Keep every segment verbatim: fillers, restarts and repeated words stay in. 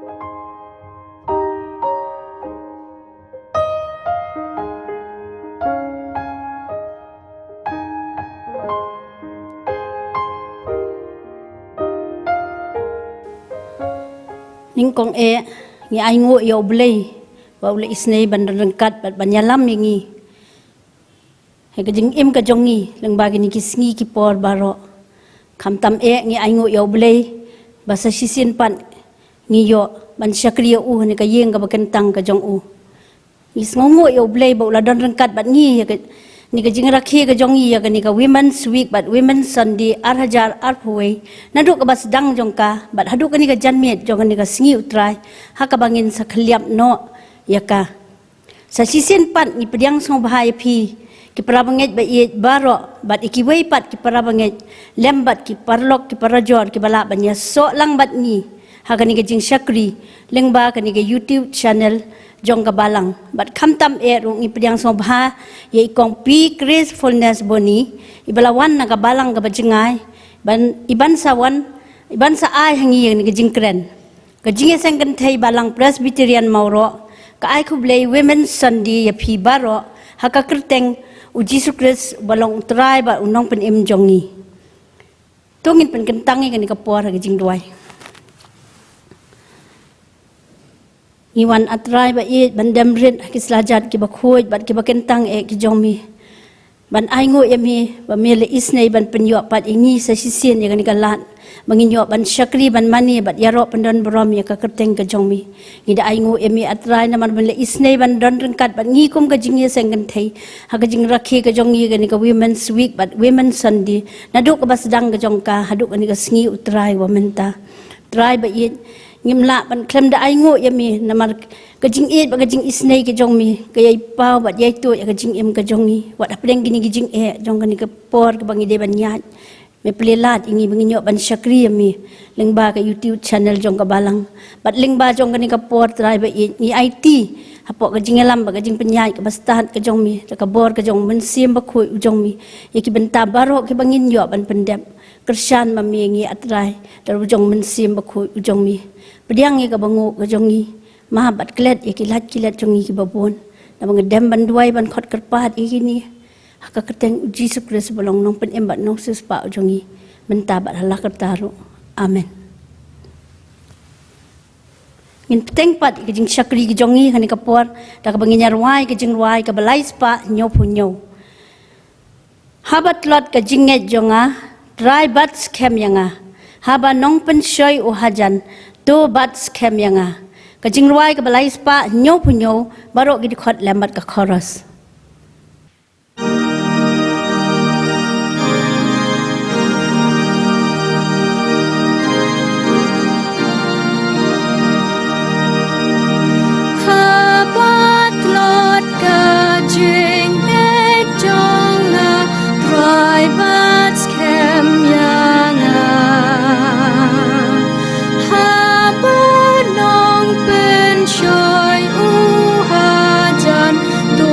Nyngkong eh, ngi ainguh ïa U Blei ba u la isynei ban ryngkat bad ban ïalam ïa ngi ha ka jingim ka jong ngi lyngba kine ki sngi ki por baroh. Khamtam eh, ngi ainguh ïa U Blei ba sa shisien pat ngi ïoh ban shakri ïa u ha kane ka ïing kaba kyntang ka jong u. Ngi sngewnguh ïa U Blei ba u la don ryngkat bad ngi ha kane ka jingrakhe ka jong ngi ïa kane ka Women's Week bad Women's Sunday ar hajar arphew wei, naduh kaba sdang jong ka bad haduh kane ka janmiet jong kane ka sngi U Trai ha kaba ngin sa khylliap noh ïa ka. Sa shisien pat ngi pdiang sngewbha ïa phi ki para bangeit ba ïeit baroh bad ïa kiwei pat ki para bangeit lem bad ki paralok ki parajor kiba lah ban ïasoh lang bad ngi ha kane ka jingshakri lyngba kane ka YouTube channel jong ka balang. Bad khamtam eh ruh ngi pdiang sngewbha ïa i Kong P Gracefulness Boni iba la wan na ka balang kaba jngai ban, iban sa wan, iban sa ai ha ngi ïa kane ka jingkren. Ka Jingïaseng Kynthei Balang Presbyterian Mawroh ka ai khublei Women's Sunday ïa phi baroh ha ka kyrteng U Jisu Khrist uba long U Trai bad U Nongpynim jong ngi. To ngin pynkyntang ïa kane ka por ha ka jingduwai. Ngi wan, A Trai ba ïeit, ban dem rit ha ki slajat kiba khuid bad kiba kyntang eh ki jong mi, ban ainguh ïa mi ba mi la isynei ban pynïoh pat ïa ngi sa shisien ïa kane ka lad ba ngin ïoh ban shakri, ban mane bad ïaroh pyndon burom ïa ka kyrteng ka jong mi. Ngi da ainguh ïa mi, A Trai, namar ba mi la isynei ban don ryngkat bad ngi kum ka Jingïaseng Kynthei ha ka jingrakhe ka jong ngi ïa kane ka Women's Week bad Women's Sunday, naduh kaba sdang ka jong ka haduh kane ka sngi, U Trai, uba mynta. Trai ba ïeit, ngim lah ban khlem da ainguh ïa mi namar ka jingïeit bad ka jingisynei ka jong mi, ka ïai paw bad ïai tuid ïa ka jingim ka jong ngi. Wat hapdeng kine ki jingeh jong kane ka por kaba ngi dei ban ïaid, me plie lad ïa ngi ba ngin ïoh ban shakri ïa mi lyngba ka YouTube channel jong ka balang. Bad lyngba jong kane ka por, Trai ba ïeit, ngi aiti hapoh ka jingïalam bad ka jingpynïaid kaba stad ka jong mi da ka bor ka jong U Mynsiem Bakhuid u jong mi ïa ki bynta baroh kiba ngin ïoh ban pyndep. Kyrshan ma me ïa ngi, A Trai, da la u jong U Mynsiem Bakhuid u jong mi. Pdiang ïa ka banguh ka jong ngi, map bad klet ïa ki lait ki let jong ngi kiba bun, naba ngi dem ban duwai ban khot kyrpad ïa kine ha ka kyrteng U Jisu Khrist uba long U Nongpynim bad U Nongsiewspah jong ngi, mynta bad ha la karta ruh. Amen. Ngin bteng pat ïa ka jingshakri ka jong ngi ha kane ka por da kaba ngin ïa rwai ka jingrwai kaba lai spah hynñiewphew hynñiew. Haba tlot ka jingngeit jong nga, Trai, bat skhem ïa nga. Haba nongpynshoi u hajan, to bat skhem ïa nga. Ka jingrwai kaba lai spah hynñiewphew hynñiew, baroh ki dkhot lem bad ka chorus. Haba tlot ka jingngeit jong nga, Trai, bat skhem ïa nga. Haba nongpynshoi u hajan, to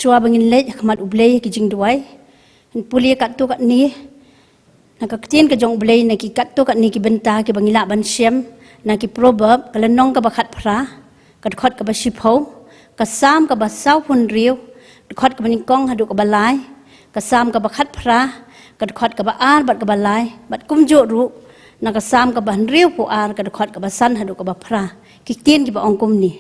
Shuwa ba ngin leit ha khmat U Blei ha ki jingduwai, ngin pule katto katne na ka ktien ka jong U Blei, na ki katto katne ki bynta kiba ngi lah ban shem na ki Proverb, ka lynnong kaba khatphra, ka dkhot kaba shiphew, ka Salm kaba sawphew hynriew, ka dkhot kaba nyngkong haduh kaba lai, ka Salm kaba khatphra, ka dkhot kaba ar bad kaba lai, bad kumjuh ruh na ka Salm kaba hynriewphew ar, ka dkhot kaba san haduh kaba phra. Ki ktien kiba ong kumne: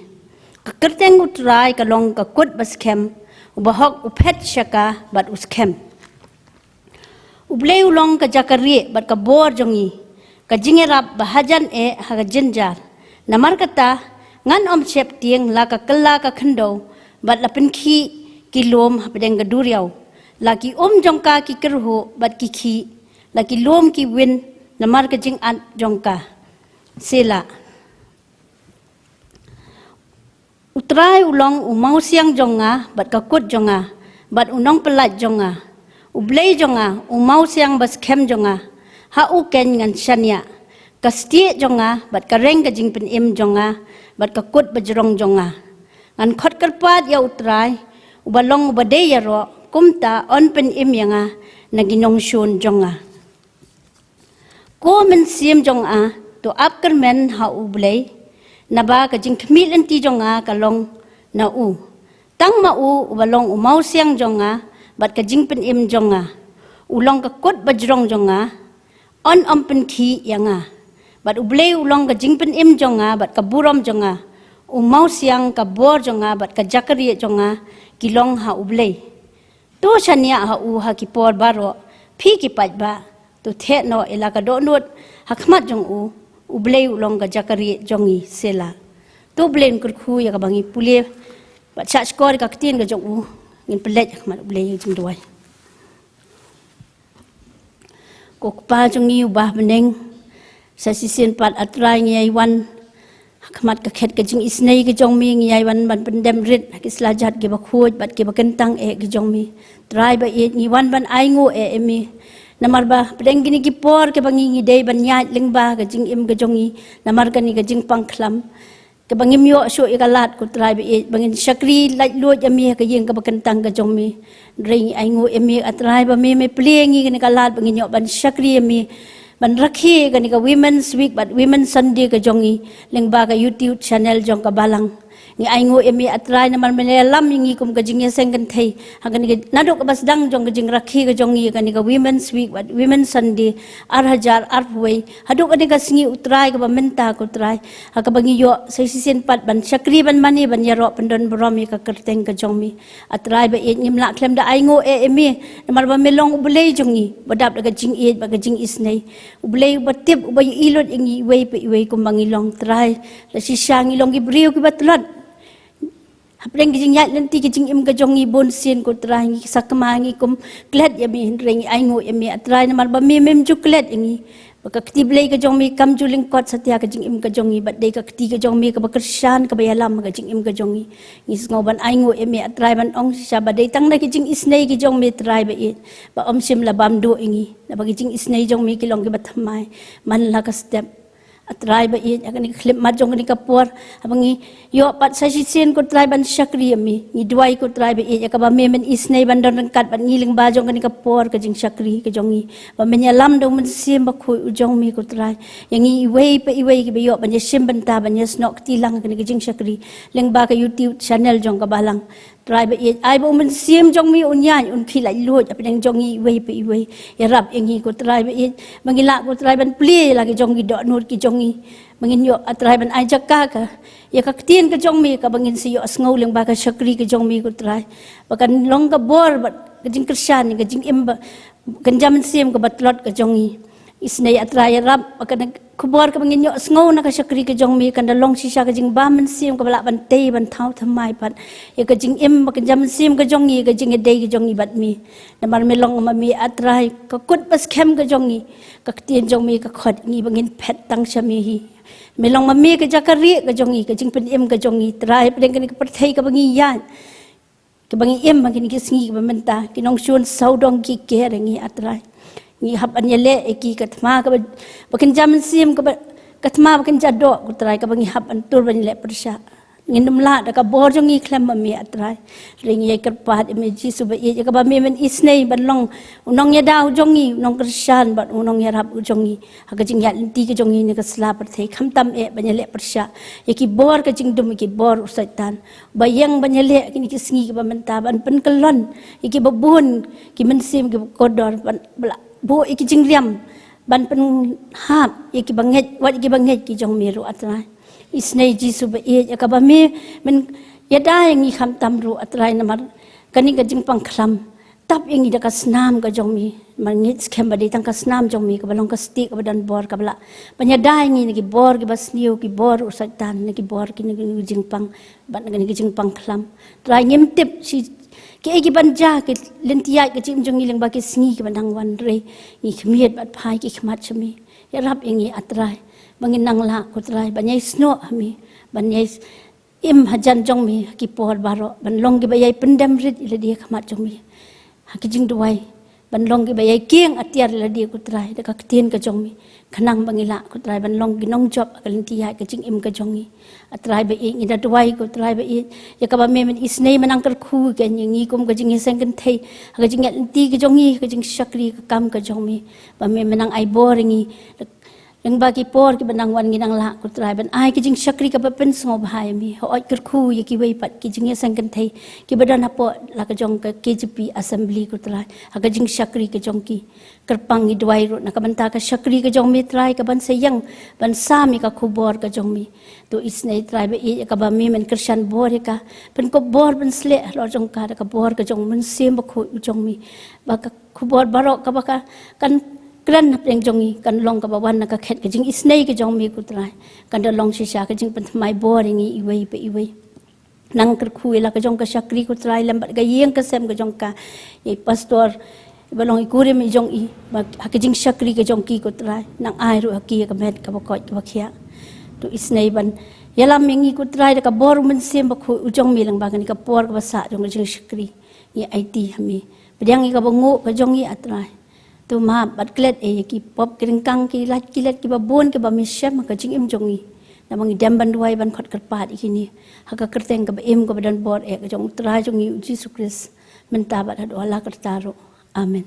Ka kyrteng U Trai ka long ka kut ba skhem, u bahok u phet sha ka bad u skhem. U Blei u long ka jaka rieh bad ka bor jong ngi, ka jingïarap ba hajan eh ha ka jynjar. Namar kata, ngan ym sheptieng la ka kylla ka khyndew, bad la pynkhih ki lum hapdeng ka duriaw. La ki um jong ka ki kyrhuh bad ki khih, la ki lum ki win namar ka jingat jong ka. Selah. U Trai u long u mawsiang jong nga bad ka kut jong nga, bad u nongpyllait jong nga. U Blei jong nga, u mawsiang ba skhem jong nga, ha u keiñ ngan shaniah. Ka stieh jong nga bad ka reng ka jingpynim jong nga, bad ka kut bajrong jong nga. Ngan khot kyrpad ïa U Trai, uba long uba dei ïaroh, kumta un pynim ïa nga na ki nongshun jong nga. Ko mynsiem jong nga, to ap kyrmen ha U Blei, naba ka jingkhmih lynti jong nga ka long na u. Tang ma u uba long u mawsiang jong nga bad ka jingpynim jong nga. U long ka kut bajrong jong nga, un ym pynkhih ïa nga. Bad U Blei u long ka jingpynim jong nga bad ka burom jong nga. U mawsiang, ka bor jong nga bad ka jaka rieh jong nga ki long ha U Blei. To shaniah ha u ha ki por baroh, phi ki paidbah. To theh noh ïa la ka dohnud ha khmat jong u. U Blei u long ka jaka rieh jong ngi. Selah. To U Blei un kyrkhu ïa kaba ngi pule bad shahshkor ïa ka ktien ka jong u. Ngin pynleit ha khmat U Blei ha ka jingduwai. Ko Kpa jong ngi uba ha bneng, sa shisien pat, A Trai, ngi ïai wan ha khmat ka khet ka jingisynei ka jong mi, ngi ïai wan ban pyndem rit ha ki slajat kiba khuid bad kiba kyntang eh ki jong mi. Trai ba ïeit, ngi wan ban ainguh eh ïa mi. Namar ba hapdeng kine ki por kiba ngi, ngi dei ban ïaid lyngba ka jingim ka jong ngi namar kane ka jingpang khlam, kaba ngim ïoh shuh ïa ka lad, ko Trai ba ïeit, ba ngin shakri laitluid ïa mi ha ka ïing kaba kyntang ka jong mi. Hynrei ngi ainguh ïa mi, A Trai, ba me me plie ïa ngi kane ka lad ba ngin ïoh ban shakri ïa mi, ban rakhe ïa kane ka Women's Week bad Women's Sunday ka jong ngi lyngba ka YouTube channel jong ka Balang. Ngi ainguh ïa mi, A Trai, namar me la ïalam ïa ngi kum ka jingïaseng kynthei ha kane ka, naduh kaba sdang jong ka jingrakhe ka jong ngi ïa kane ka Women's Week bad Women's Sunday ar hajar arphew wei, haduh kane ka sngi, U Trai, kaba mynta, ko Trai, ha kaba ngi ïoh sa shisien pat ban shakri ban mane ban ïaroh pyndon burom ïa ka kyrteng ka jong mi. A Trai ba ïeit, ngim lah khlem da ainguh eh ïa mi, namar ba me long U Blei jong ngi, ba dap da ka jingïeit bad ka jingisynei. U Blei uba tip, uba ïohi lut ïa ngi iwei pa iwei kumba ngi long, Trai. La shisha ngi long ki briew kiba tlot. Hapdeng ki jingïaid lynti ki jingim ka jong ngi bunsien, ko Trai, ngi sakma, ngi kum klet ïa mi, hynrei ngi ainguh ïa mi, A Trai, namar ba me mem ju klet ïa ngi. Ba ka kti Blei ka jong mi kam ju lyngkot satia ka jingim ka jong ngi, bad dei ka kti ka jong mi kaba kyrshan, kaba ïalam ka jingim ka jong ngi. Ngi sngew ban ainguh ïa mi, A Trai, ban ong shisha ba dei tang na ki jingisynei ki jong mi, Trai ba ïeit, ba ym shym la bam duh ïa ngi. Naba ki jingisynei jong mi ki long kiba thymmai man la ka step. A Trai ba ïeit, ha kane ka khyllipmat jong kane ka por, haba ngi ïoh pat sa shisien, ko Trai, ban shakri ïa mi, ngi duwai, ko Trai ba ïeit, ïa kaba me men isynei ban don ryngkat bad ngi lyngba jong kane ka por ka jingshakri ka jong ngi. Ba men ïalam da U Mynsiem Bakhuid u jong mi, ko Trai, ïa ngi iwei pa iwei kiba ïoh ban ïashim bynta, ban ïasnoh kti lang ha kane ka jingshakri lyngba ka YouTube channel jong ka Balang. Trai ba ïeit, ai ba U Mynsiem jong mi un ïaid, un khie laitluid hapdeng jong ngi iwei pa iwei. Ïarap ïa ngi, ko Trai ba ïeit, ba ngin lah, ko Trai, ban plie ïa la ki jong ki dohnud ki jong ngi, ba ngin ïoh, A Trai, ban ai jaka ka ïa ka ktien ka jong mi, kaba ngin sa ïohsngew lyngba ka shakri ka jong mi, ko Trai, ba kan long ka bor bad ka jingkyrshan ïa ka jingim ba, ka kynja mynsiem kaba tlot ka jong ngi. Isynei, A Trai, ïarap ba kane ka khubor kaba ngin ïohsngew na ka shakri ka jong mi kan da long shisha ka jingbam mynsiem kaba lah ban tei ban thaw thymmai pat ïa ka jingim bad ka kynja mynsiem ka jong ngi, ka jingïadei ka jong ngi bad mi. Namar me long ma mi, A Trai, ka kut ba skhem ka jong ngi, ka ktien jong mi ka khot ïa ngi ba ngin phet tang sha mi hi. Me long ma mi ka jaka rieh ka jong ngi, ka jingpynim ka jong ngi, Trai, hapdeng kane ka pyrthei kaba ngi ïaid, kaba ngi im ha kine ki sngi kiba mynta, ki nongshun sawdong ki ker ïa ngi, A Trai. Ngi hap ban ïaleh ïa ki ka thma kaba, ba kynja mynsiem kaba, ka thma ba kynja doh, ko Trai, kaba ngi hap ban tur ban ïaleh pyrshah. Ngin ym lah da ka bor jong ngi khlem ma me, A Trai. Hynrei ngi ïai kyrpad ïa me Jisu ba ïeit, ïa kaba me men isynei ban long u nongïada u jong ngi, u nongkyrshan bad u nongïarap u jong ngi ha ka jingïaid lynti ka jong ngi ne ka sla pyrthei, khamtam eh ban ïaleh pyrshah ïa ki bor ka jingdum, ïa ki bor u Soitan ba ïeng ban ïaleh kine ki sngi kiba mynta ban pynkyllon ïa kiba bun ki mynsiem kiba kordor, ban, ba la buh ïa ki jingriam ban pynhap ïa kiba ngeit, wat ïa kiba ngeit ki jong me ruh, A Trai. Isynei Jisu ba ïeit, ïa kaba me men ïada ïa ngi khamtam ruh, A Trai, namar kane ka jingpang khlam. Tap ïa ngi da ka snam ka jong me, namar ngi ngeit skhem ba dei tang ka snam jong me kaba long ka stieh kaba don bor, kaba lah ban ïada ïa ngi na ki bor kiba sniew, ki bor u Soitan, na ki bor kine ki jingpang, bad na kine ki jingpang khlam. Trai, ngim tip shi kiei kiban jia, ki lynti ïaid ka jingim jong ngi lyngba ki sngi kiba dang wan, hynrei ngi khmied bad phai ki khmat sha me. Ïarap ïa ngi, A Trai, ba ngin nang lah, ko Trai, ban ïai snoh ha me, ban ïai im hajan jong me ha ki por baroh, ban long kiba ïai pyndem rit ïa lade ha khmat jong me ha ki jingduwai, ban long kiba ïai kieng atiar ïa lade, ko Trai, da ka ktien ka jong me, khnang ba ngi lah, ko Trai, ban long ki nongjop ha ka lynti ïaid ka jingim ka jong ngi. A Trai ba ïeit, ngi da duwai, ko Trai ba ïeit, ïa kaba me men isynei men nang kyrkhu ïa ngi kum ka jingïaseng kynthei ha ka jingïaid lynti ka jong ngi, ha ka jingshakri ka kam ka jong me, ba me men nang ai bor ïa ngi lyngba ki por kiba nang wan, ngi nang lah, ko Trai, ban ai ka jingshakri kaba pynsngewbha ïa me. Hooid, kyrkhu ïa kiwei pat ki jingïaseng kynthei kiba don hapoh la ka jong ka K J P Assembly, ko Trai, ha ka jingshakri ka jong ki. Kyrpang, ngi duwai ruh na ka bynta ka shakri ka jong me, Trai, kaban sa ïeng ban sam ïa ka khubor ka jong me. To isynei, Trai ba ïeit, ïa kaba me men kyrshan bor ïa ka, pynkup bor pynsleh halor jong ka da ka bor ka jong u Mynsiem Bakhuid u jong me, ba ka khubor baroh kaba ka kan kren hapdeng jong ngi kan long kaba wan na ka khet ka jingisynei ka jong me, ko Trai. Kan da long shisha ka jingpynthymmai bor ïa ngi iwei pa iwei. Nang kyrkhu ïa la ka jong ka shakri, ko Trai, lem bad ka ïing ka sem ka jong ka, ïa i pastor, iba long i kurim i jong i, ba ha ka jingshakri ka jong ki, ko Trai, nang ai ruh ha ki ïa ka met kaba koit kaba khiah. To isynei ban ïalam ïa ngi, ko Trai, da ka bor u Mynsiem Bakhuid u jong me lyngba kane ka por kaba sah jong ka jingshakri. Ngi aiti ha me. Pdiang ïa kaba nguh ka jong ngi, A Trai. To map bad klet ïa ki pop ki ryngkang, ki lait ki let kiba bun kiba me shem ha ka jingim jong ngi. Namar ngi dem ban duwai ban khot kyrpad ïa kine ha ka kyrteng kaba im kaba don bor eh ka jong u Trai jong ngi u Jisu Khrist, mynta bad haduh hala karta ruh. Amen.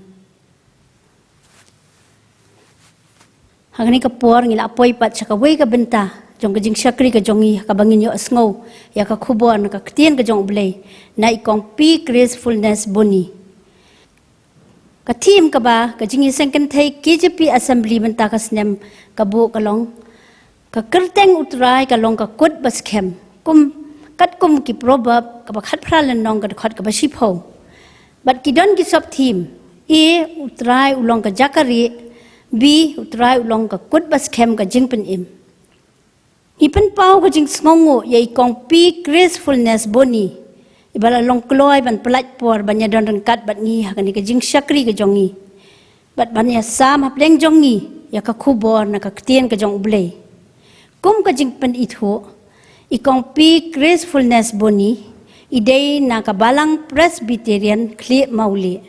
Ha kane ka por ngi la poi pat sha kawei ka bynta jong ka jingshakri ka jong ngi, ha kaba ngin ïohsngew ïa ka khubor na ka ktien ka jong U Blei na i Kong P Gracefulness Boni. Ka theme kaba ka jingïaseng kynthei K J P Assembly mynta ka snem ka buh ka long, ka kyrteng U Trai ka long ka kut ba skhem. Kum, katkum ki Proverb kaba khatphra lynnong ka dkhot kaba shiphew. Bad ki don ki sub theme: A, U Trai u long ka jaka rieh. B, U Trai u long ka kut ba skhem ka jingpynim. Ngi pynpaw ka jingsngewnguh ïa i Kong P Gracefulness Boni, iba la long kloi ban pyllait por ban ïadon ryngkat bad ngi ha kane ka jingshakri ka jong ngi, bad ban ïasam hapdeng jong ngi ïa ka khubor na ka ktien ka jong U Blei. Kum ka jingpynithuh, i Kong P Gracefulness Boni i dei na ka Balang Presbyterian Khlieh Mawlieh,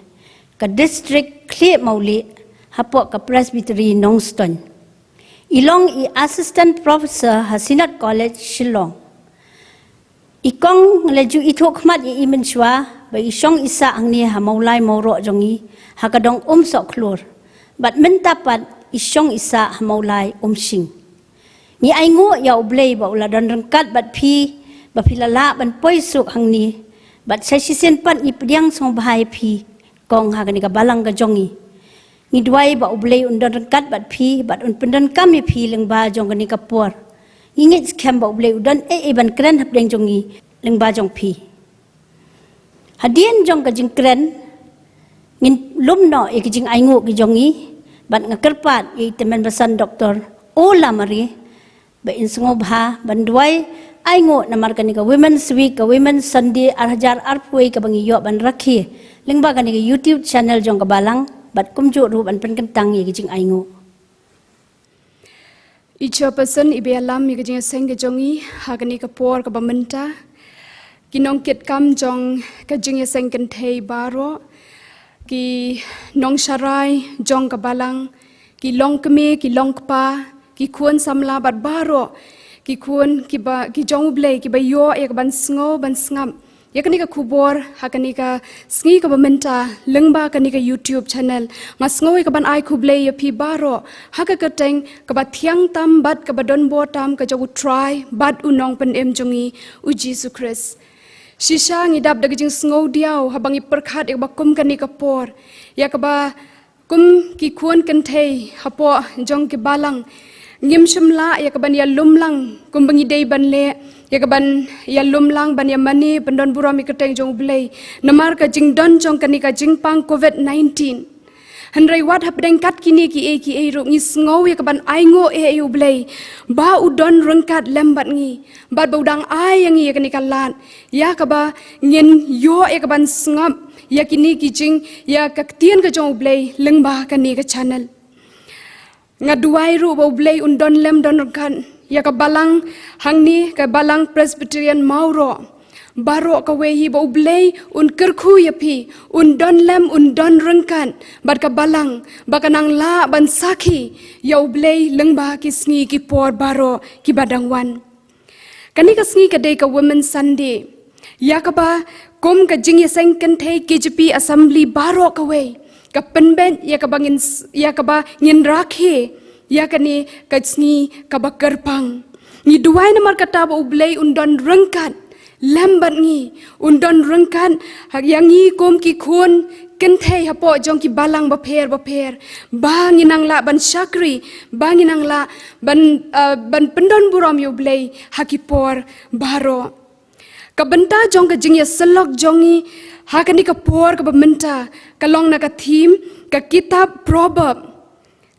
ka district Khlieh Mawlieh, hapoh ka Presbytery Nongstoiñ. I long i Assistant Professor ha Synod College, Shillong. I Kong, nga la ju ithuh khmat ïa i mynshuwa ba i shong i sah hangne ha Mawlai Mawroh jong ngi, ha ka dong Umsohkhlur. Bad mynta pat i shong i sah ha Mawlai Umshing. Ngi ainguh ïa U Blei ba u la don ryngkat bad phi, ba phi la lah ban poi suk hangne. Bad sa shisien pat ngi pdiang sngewbha ïa phi, Kong, ha kane ka balang ka jong ngi. Ngi duwai ba U Blei un don ryngkat bad phi, bad un pyndonkam ïa phi lyngba jong kane ka por. Ngi ngeit skhem ba U Blei u don ei ei ban kren hapdeng jong ngi lyngba jong phi. Hadien jong ka jingkren, ngin lum noh ïa ki jingainguh ki jong ngi, bad nga kyrpad ïa i Tymmen Basan Doktor Ola Mari ba in sngewbha ban duwai ainguh namar kane ka Women's Week, ka Women's Sunday ar hajar arphew wei kaba ngi ïoh ban rakhe lyngba kane ka YouTube channel jong ka balang, bad kumjuh ruh ban pynkyntang ïa ki jingainguh. I Chairperson iba ïalam ïa ka jingïaseng ka jong ngi ha kane ka por kaba mynta, ki nongkitkam jong ka jingïaseng kynthei baroh, ki nongsharai jong ka balang, ki longkmie, ki longkpa, ki khun samla bad baroh ki khun kiba, ki jong U Blei kiba ïoh ïa ka ban sngew ban sngap ïa kane ka khubor ha kane ka sngi kaba mynta lyngba kane ka YouTube channel. Nga sngew ïa ka ban ai khublei ïa phi baroh ha ka kyrteng kaba thiang tam bad kaba donbor tam ka jong U Trai bad U Nongpynim jong ngi, U Jisu Khrist. Shisha ngi dap da ka jingsngew diaw haba ngi pyrkhat ïa kaba kum kane ka por, ïa kaba kum ki khun kynthei hapoh jong ki balang ngim shym lah ïa ka ban ïalum lang kumba ngi dei ban leh, ïa ka ban ïalum lang ban ïamane pyndon burom ïa ka kyrteng jong U Blei namar ka jingdon jong kane ka jingpang covid nineteen. Hynrei wat hapdeng kat kine kiei kiei ruh ngi sngew ïa ka ban ainguh ïa U Blei ba u don ryngkat lem bad ngi bad ba u dang ai ïa ngi ïa kane ka lad ïa kaba ngin ïoh ïa ka ban sngap ïa kine ki jing, ïa ka ktien ka jong U Blei lyngba kane ka channel. Nga duwai ruh ba U Blei un don lem don ryngkat ïa ka balang hangne, ka balang Presbyterian Mawroh baroh kawei hi, ba U Blei un kyrkhu ïa phi, un don lem, un don ryngkat bad ka balang ba kan nang lah ban sakhi ïa U Blei lyngba ki sngi ki por baroh kiba dang wan. Kane ka sngi ka dei ka Women's Sunday, ïa kaba kum ka jingïaseng kynthei K J P Assembly baroh kawei ka pynbeit ïa kaba ngin s-, ïa kaba ngin rakhe ïa kane ka sngi kaba kyrpang. Ngi duwai namar kata ba U Blei un don ryngkat lem bad ngi, un don ryngkat ha ïa ngi kum ki khun kynthei hapoh jong ki balang bapher bapher, ba ngin nang lah ban shakri, ba ngin nang lah ban, ah, ban pyndon burom ïa U Blei ha ki por baroh. Ka bynta jong ka jingïasyllok jong ngi ha kane ka por kaba mynta ka long na ka theme ka kitab Proverb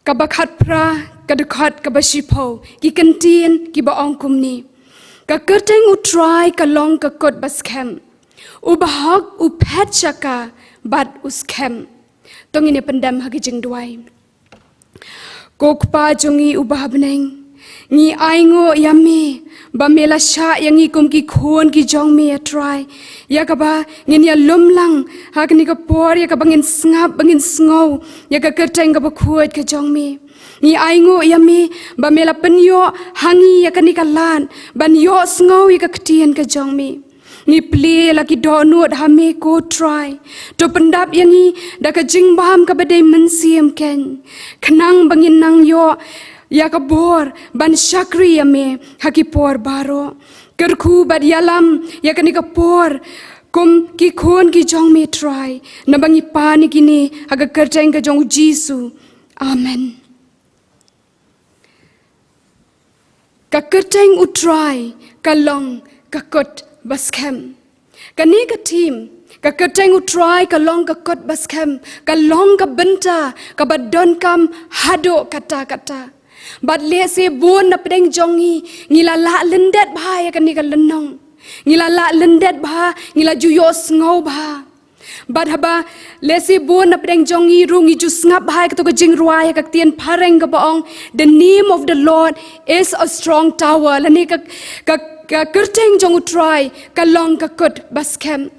kaba khatphra, ka dkhot kaba shiphew, ki kyntien kiba ong kumne: Ka kyrteng U Trai ka long ka kut ba skhem. U bahok u phet sha ka bad u skhem. To ngin ïa pyndem ha ki jingduwai. Ko Kpa jong ngi uba ha bneng, ngi ainguh ïa me ba me la shah ïa ngi kum ki khun ki jong me, A Trai, ïa kaba ngin ïalum lang ha kane ka por, ïa kaba ngin sngap, ba ngin sngew ïa ka kyrteng kaba khuid ka jong me. Ngi ainguh ïa me ba me la pynïoh ha ngi ïa kane ka lad ban ïoh sngew ïa ka ktien ka jong me. Ngi plie la ki dohnud ha me, ko Trai. To pyndap ïa ngi da ka jingbam kaba dei mynsiem keiñ, khnang ba ngin nang ïoh ïa ka bor ban shakri ïa me ha ki por baroh. Kyrkhu bad ïalam ïa kane ka por kum ki khun ki jong me, Trai, naba ngi pan ïa kine ha ka kyrteng ka jong U Jisu. Amen. Ka kyrteng U Trai ka long ka kut ba skhem. Kane ka theme, ka kyrteng U Trai ka long ka kut ba skhem, ka long ka bynta kaba donkam haduh katta katta. Bad lehse bun na pdeng jong ngi ngi la lah lyndet bha ïa kane ka lynnong, ngi la lah lyndet bha, ngi la ju ïohsngew bha. Bad haba lehse bun na pdeng jong ngi ruh ngi ju sngap bha ïa kato ka jingrwai ha ka ktien phareng kaba ong, "The name of the Lord is a strong tower." Lane ka, ka, ka kyrteng jong U Trai ka long ka kut ba skhem.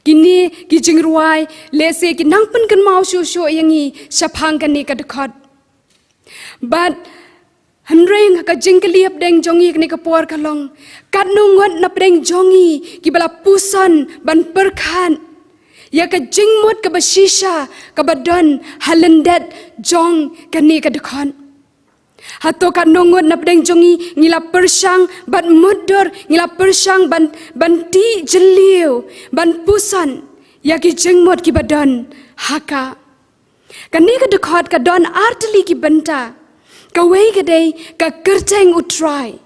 Kine ki jingrwai lehse ki nang pynkynmaw shuh shuh ïa ngi shaphang kane ka dkhot. Bad hynrei ka jingkylli ha pdeng jong ngi kane ka por ka long, katno ngut na pdeng jong ngi kiba la puson ban pyrkhat ïa ka jingmut kaba shisha kaba don ha lyndet jong kane ka dkhot? Hato katno ngut na pdeng jong ngi ngi la pyrshang ban mutdur, ngi la pyrshang ban, ban tih jylliew, ban puson ïa ki jingmut kiba don ha ka Kane ka dkhot ka don ar tylli ki bynta. Kawei ka dei ka kyrteng U Trai,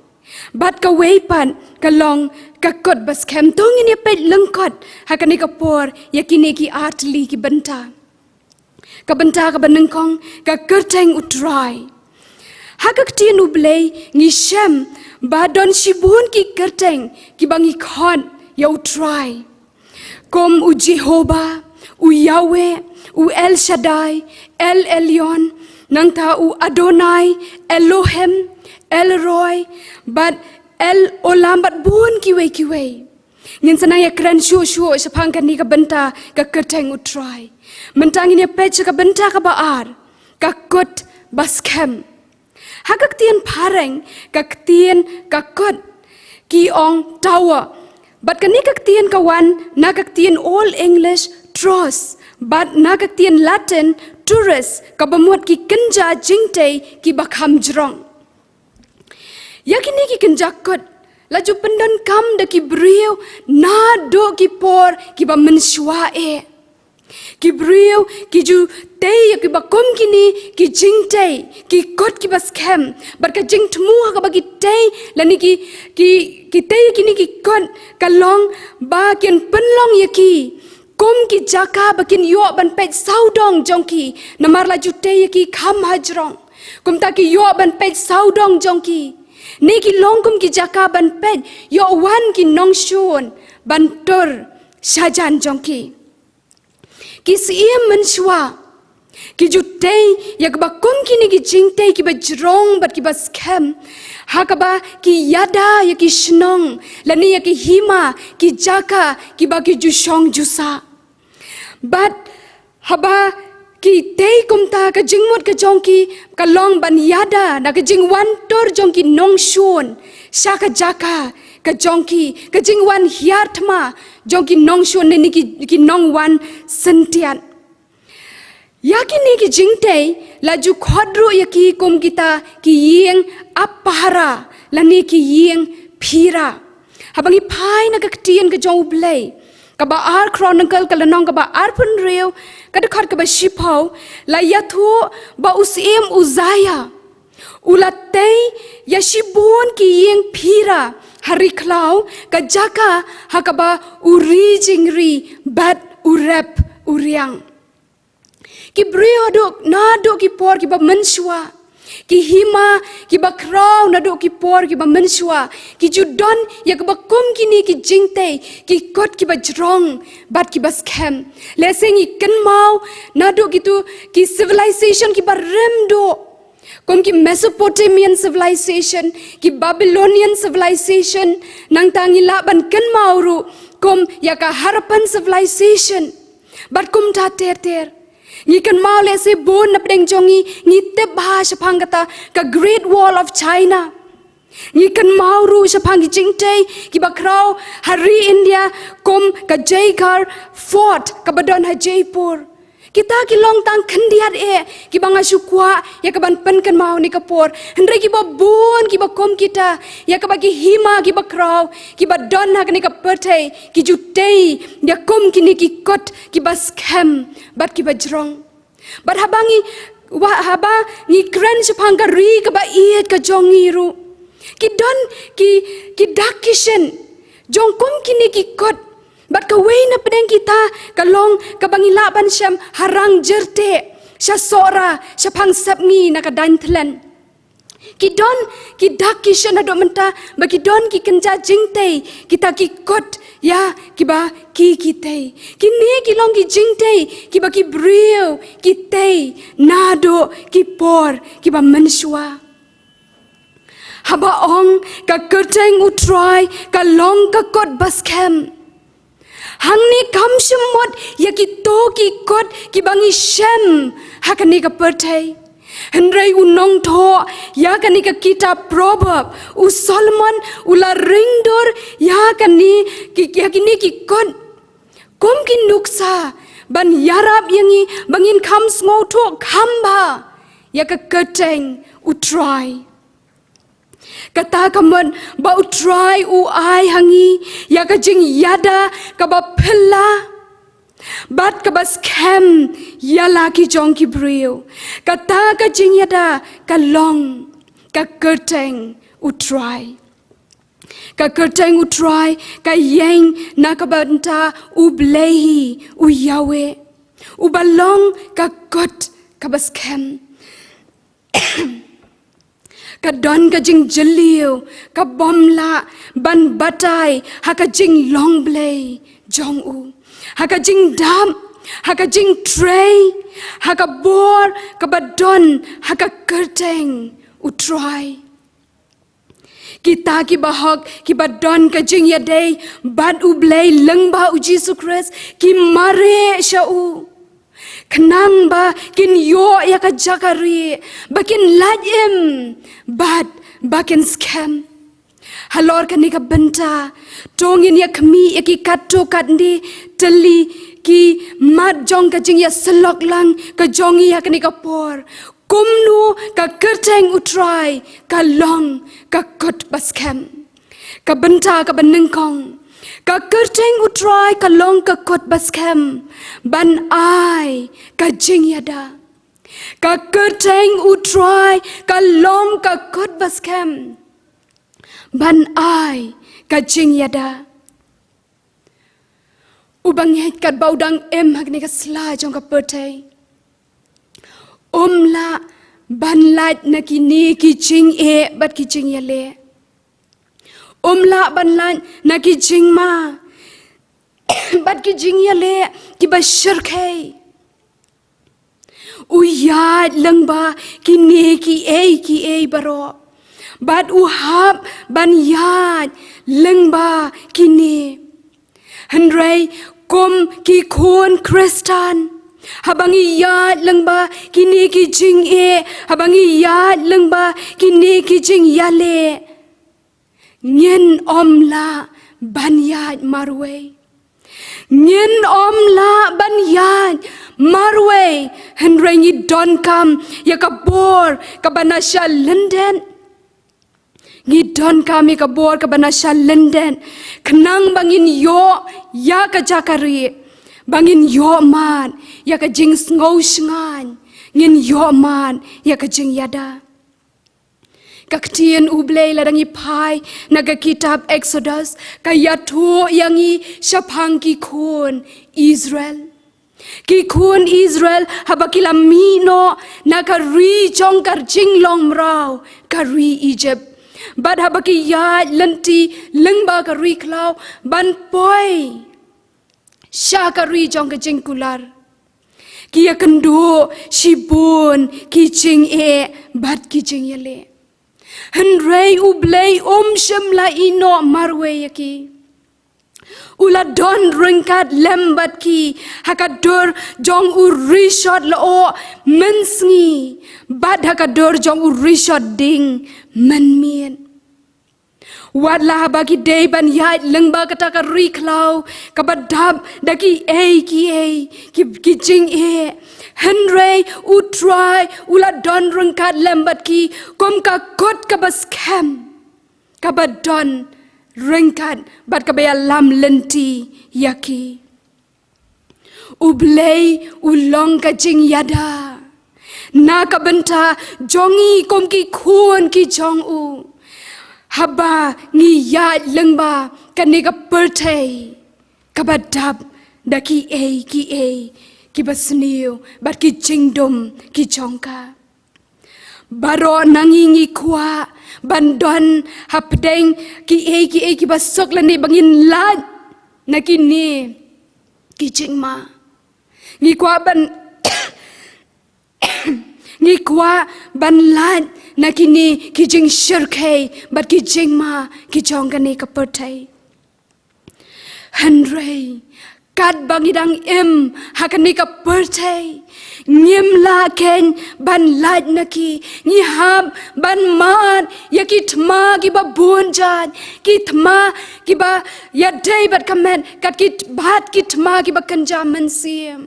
bad kawei pat ka long ka kut ba skhem. To ngin ïa peit lyngkot ha kane ka por ïa kine ki ar tylli ki bynta. Ka bynta kaba nyngkong, ka kyrteng U Trai. Ha ka ktien U Blei ngi shem ba don shibun ki kyrteng kiba ngi khot ïa U Trai, kum U Jehobah, U Yahweh, U El Shaddai, El Elyon, nangta U Adonai, Elohim, El Roi, bad El Olam, bad bun kiwei kiwei. Ngin sa nang ïa kren shuh shuh shaphang kane ka bynta ka kyrteng U Trai. Mynta ngin ïa peit sha ka bynta kaba ar, ka kut ba skhem. Ha ka ktien phareng, ka ktien ka kot, ki ong tower. Bad kane ka ktien ka wan na ka ktien Old English tross. Bad na ka ktien Latin turris, kaba mut ki kynja jingtei kiba kham jrong. Ïa kine ki kynja kot, la ju pyndonkam da ki briew, naduh ki por kiba mynshuwa eh. Ki briew, ki ju tei ïa kiba kum kine ki jingtei, ki kot kiba skhem, bad ka jingthmu ha kaba ki tei, lane ki, ki, ki tei ïa kine ki kot, ka long ba kin pynlong ïa ki kum ki jaka ba kin ïoh ban peit sawdong jong ki, namar la ju tei ïa ki kham hajrong. Kumta ki ïoh ban peit sawdong jong ki. Ne ki long kum ki jaka ban peit, ïoh wan ki nongshun, ban tur shajan jong ki. Ki syiem mynshuwa, ki ju tei ïa kiba kum kine ki jingtei kiba jrong bad kiba skhem, ha kaba ki ïada ïa ki shnong, lane ïa ki hima, ki jaka, kiba ki ju shong ju sah. Bad haba ki tei kumta, ka jingmut ka jong ki, ka long ban ïada na ka jingwan tur jong ki nongshun sha ka jaka ka jong ki, ka jingwan hiar thma jong ki nongshun ne ki, ki nongwan syntiat. Ïa kine ki jingtei, la ju khot ruh ïa ki kum kita ki ïing ap pahara, lane ki ïing phira. Haba ngi phai na ka ktien ka jong U Blei, kaba ar Chronicle ka lynnong kaba arphew hynriew, ka dkhot kaba shiphew, la ïathuh ba u syiem Uzaia u la tei ïa shibun ki ïing phira ha ri khlaw, ka jaka ha kaba u ri jingri bad u rep u riang. Ki briew haduh, naduh ki por kiba mynshuwa, ki hima kiba khraw naduh ki por kiba mynshuwa, ki ju don ïa kiba kum kine ki jingtei, ki kot kiba jrong bad kiba skhem. Lehse ngi kynmaw naduh kitu ki civilization kiba rim duh, kum ki Mesopotamian civilization, ki Babylonian civilization, nangta ngi lah ban kynmaw ruh kum ïa ka Harappan civilization. Bad kumta ter ter. Ngi kynmaw lehse bun na pdeng jong ngi, ngi tip bha shaphang kata ka Great Wall of China. Ngi kynmaw ruh shaphang ki jingtei kiba khraw ha ri India, kum ka Jaigarh Fort kaba don ha Jaipur. Kita ki long tang khyndiat eh kiba nga shu kwah ïa kaban pynkynmaw ha kane ka por. Hynrei kiba bun kiba kum kita, ïa kaba ki hima kiba khraw kiba don ha kane ka pyrthei, ki ju tei ïa kum kine ki kot kiba skhem bad kiba jrong. Bad haba ngi, wa-, haba ngi kren shaphang ka ri kaba ïeit ka jong ngi ruh, ki don ki, ki dak ki shin jong kum kine ki kot. Bad kawei na pdeng kita ka long kaba ngi lah ban shem ha Rang Jyrteh, sha Sohra, shaphang Sepngi na ka Dainthlen. Ki don ki dak ki shin haduh mynta, ba ki don ki kynja jingtei, kita ki kot ïa kiba ki, ki tei. Kine ki long ki jingtei kiba ki briew ki tei naduh ki por kiba mynshuwa. Haba ong ka kyrteng U Trai ka long ka kot ba skhem, hangne kam shym mut ïa kito ki kot kiba ngi shem ha kane ka pyrthei. Hynrei u nongthoh ïa kane ka kitab Proverb, u Solomon, u la ring dur ïa kane ki, ïa kine ki kot kum ki nuksa ban ïarap ïa ngi ba ngin kham sngewthuh kham bha ïa ka kyrteng U Trai. Kata ka mut ba U Trai u ai ha ngi ïa ka jingïada kaba phylla bad kaba skhem ïa la ki jong ki briew. Kata ka jingïada ka long ka kyrteng U Trai. Ka kyrteng U Trai ka ïeng na ka bynta U Blei hi, U Yahweh, uba long ka kot kaba skhem. Ka don ka jingjylliew kabym lah ban batai ha ka jinglong Blei jong u, ha ka jingdap, ha ka jingtrei, ha ka bor kaba don ha ka kyrteng U Trai. Kita kiba hok kiba don ka jingïadei bad U Blei lyngba U Jisu Khrist ki mareh sha u. Khnang ba kin ïoh ïa ka jaka rieh, ba kin lait im, bad ba kin skhem. Halor kane ka bynta, to ngin ïa khmih ïa ki katto katne tylli ki mat jong ka jingïasyllok lang ka jong ngi ha kane ka por. Kumno ka kyrteng U Trai ka long ka kut ba skhem. Ka bynta kaba nyngkong. Ka kyrteng U Trai ka long ka kut ba skhem ban ai ka jingïada. Ka kyrteng U Trai ka long ka kut ba skhem ban ai ka jingïada. U bangeit katba u dang im ha kane ka sla jong ka pyrthei, um lah ban lait na kine ki jingeh bad ki jingïaleh. Um lah ban lait na ki jingma bad ki jingïaleh kiba shyrkhei. U ïaid lyngba kine kiei kiei baroh, bad u hap ban ïaid lyngba kine. Hynrei kum ki khun Khristan, haba ngi ïaid lyngba kine ki jingeh, haba ngi ïaid lyngba kine ki jingïaleh, ngin ym lah ban ïaid marwei. Ngin ym lah ban ïaid marwei, hynrei ngi donkam ïa ka bor kaba na sha lyndet. Ngi donkam ïa ka bor kaba na sha lyndet, khnang ba ngin ïoh ïa ka jaka rieh, ba ngin ïoh mad ïa ka jingsngew shngaiñ, ngin ïoh mad ïa ka jingïada. Ka ktien U Blei lada ngi phai na ka kitab Exodus, ka ïathuh ïa ngi shaphang ki khun Israel. Ki khun Israel haba ki la mih noh na ka ri jong ka jinglong mraw, ka ri Egypt, bad haba ki ïaid lynti lyngba ka ri khlaw ban poi sha ka ri jong ka jingkular, ki ïakynduh shibun ki jingeh bad ki jingïaleh. Hynrei U Blei um shym la ïehnoh marwei ïa ki. U la don ryngkat lem bad ki ha ka dur jong u rishot lyoh mynsngi bad ha ka dur jong u rishot ding mynmiet. Wat la haba ki dei ban ïaid lyngba kata ka ri khlaw kaba dap da kiei kiei ki, ki jingeh, hynrei U Trai u la don ryngkat lem bad ki kum ka kut kaba skhem, kaba don ryngkat bad kaba ïalam lynti ïa ki. U Blei u long ka jingïada na ka bynta jong ngi kum ki khun ki jong u, haba ngi ïaid lyngba kane ka pyrthei kaba dap da kiei kiei kiba sniew bad ki jingdum ki jong ka. Baroh na ngi ngi kwah ban don hapdeng kiei kiei kiba suk lane ba ngin lait na kine ki jingma. Ngi kwah ban ngi kwah ban lait na kine ki jingshyrkhei bad ki jingma ki jong kane ka pyrthei. Hynrei katba ngi dang im ha kane ka pyrthei, ngim lah keiñ ban lait na ki. Ngi hap ban mad ïa ki thma kiba bun jait, ki thma kiba ïadei bad ka met, kat ki bad ki thma kiba kynja mynsiem.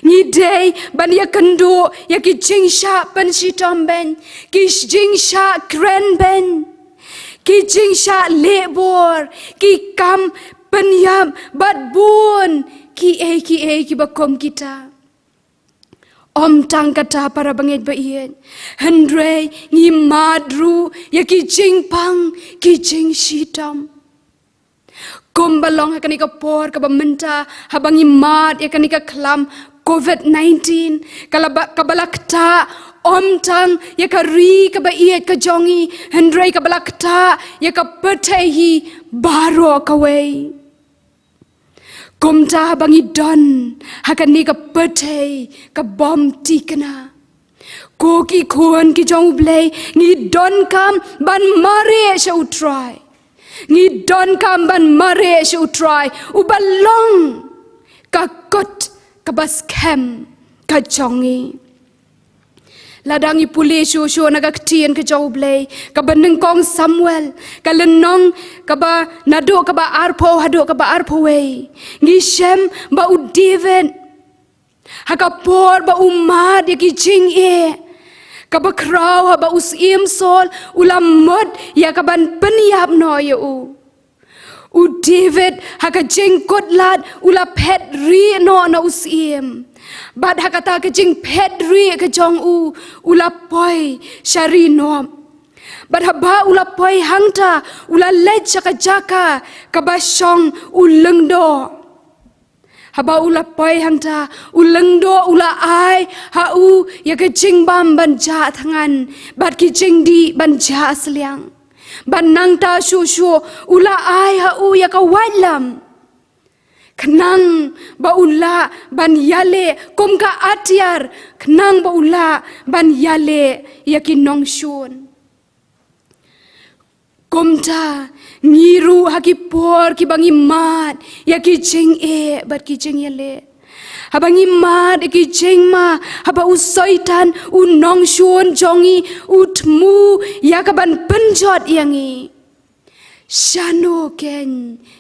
Ngi dei ban ïakynduh ïa ki jingshah pynshitom beiñ, ki jingshah kren beiñ, ki jingshah leh bor, ki kam pynïap bad bun kiei kiei kiba kum kita. Ym tang kata para bangeit ba ïeit, hynrei ngi mad ruh ïa ki jingpang, ki jingshitom. Kumba long ha kane ka por kaba mynta, haba ngi mad ïa kane ka khlam covid nineteen, kaba la ktah ym tang ïa ka ri kaba ïeit ka jong ngi, hynrei kaba la ktah ïa ka pyrthei hi baroh kawei. Kumta haba ngi don ha kane ka pyrthei kabym thikna, ko ki khun ki jong U Blei, ngi donkam ban mareh sha U Trai. Ngi donkam ban mareh sha U Trai uba long ka kut kaba skhem ka jong ngi. Lada ngi pule shuh shuh na ka ktien ka jong U Blei, kaba nyngkong Samuel, ka lynnong kaba naduh kaba arphew haduh kaba arphew wei, ngi shem ba u David, ha ka por ba u mad ïa ki jingeh, kaba khraw haba u Syiem Saul u la mut ïa kaban pynïap noh ïa u. U David ha ka jingkut lad u la phet rieh noh na u Syiem. Bad ha kata ka jingphet rieh ka jong u, u la poi sha Ri Nob. Bad haba u la poi hangta, u la leit sha ka jaka kaba shong u lyngdoh. Haba u la poi hangta, u lyngdoh u la ai ha u ïa ka jingbam ban jah thngan, bad ki jingdih ban jah sliang. Bad nangta shuh shuh u la ai ha u ïa ka waitlam, khnang ba u lah ban ïaleh kum ka atiar, khnang ba u lah ban ïaleh ïa ki nongshun. Kumta, ngi ruh ha ki por kiba ngi mad ïa ki jingeh bad ki jingïaleh, haba ngi mad ïa ki jingma, haba u Soitan, u nongshun jong ngi, u thmu ïa kaban pynjot ïa ngi, shano keiñ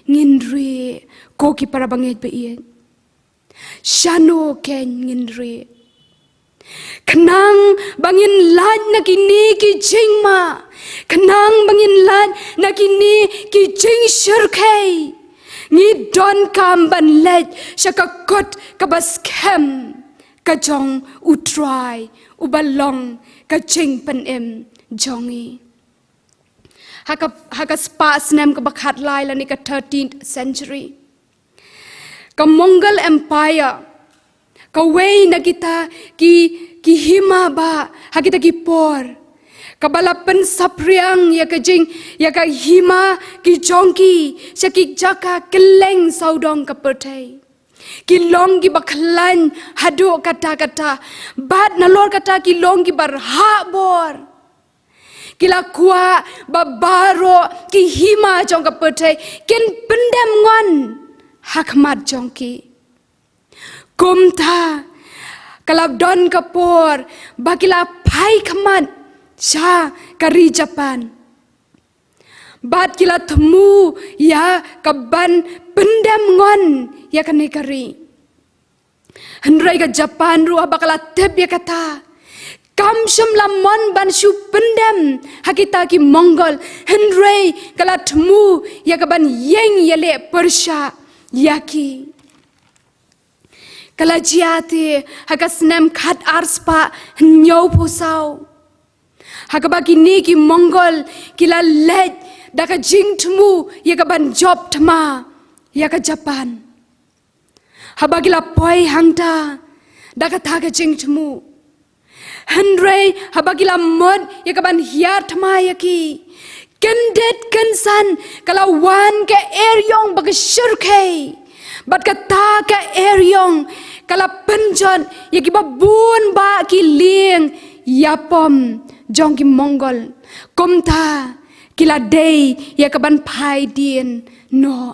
ngin rieh, ko ki para bangeit ba ïeit? Shano keiñ ngin rieh? Khnang ba ngin lait na kine ki jingma, khnang ba ngin lait na kine ki jingshyrkhei, ngi donkam ban leit sha ka kot kaba skhem ka jong U Trai, uba long ka jingpynim jong ngi. Ha ka, ha ka spah snem kaba khatlai lane ka thirteenth century, ka Mughal Empire, kawei na kita ki, ki hima bah ha kita ki por, kaba la pynsaphriang ïa ka jing, ïa ka hima ki jong ki sha ki jaka kylleng sawdong ka pyrthei. Ki long kiba khlaiñ haduh katta katta, bad nalor kata ki long kiba rhah bor. Ki la kwah ba baroh ki hima jong ka pyrthei kin pyndem ngon ha khmat jong ki. Kumta, ka la don ka por ba ki la phai khmat sha ka ri Japan. Bad ki la thmu ïa kaban pyndem ngon ïa kane ka ri. Hynrei ka Japan ruh haba ka la tip ïa kata, kam shym la mon ban shu pyndem ha kita ki Mongol, hynrei ka la thmu ïa kaban ïeng ïaleh pyrshah ïa ki. Ka la jia te ha ka snem khat ar spah hynñiew phew saw, ha kaba kine ki Mongol ki la leit da ka jingthmu ïa kaban jop thma ïa ka Japan. Haba ki la poi hangta da kata ka jingthmu, hynrei haba ki la mut ïa kaban hiar thma ïa ki, kyndit kynsan ka la wan ka eriong ba ka shyrkhei. Bad kata ka eriong ka la pynjot ïa kiba bun bah ki lieng ïapom jong ki Mongol. Kumta, ki la dei ïa kaban phai dien noh.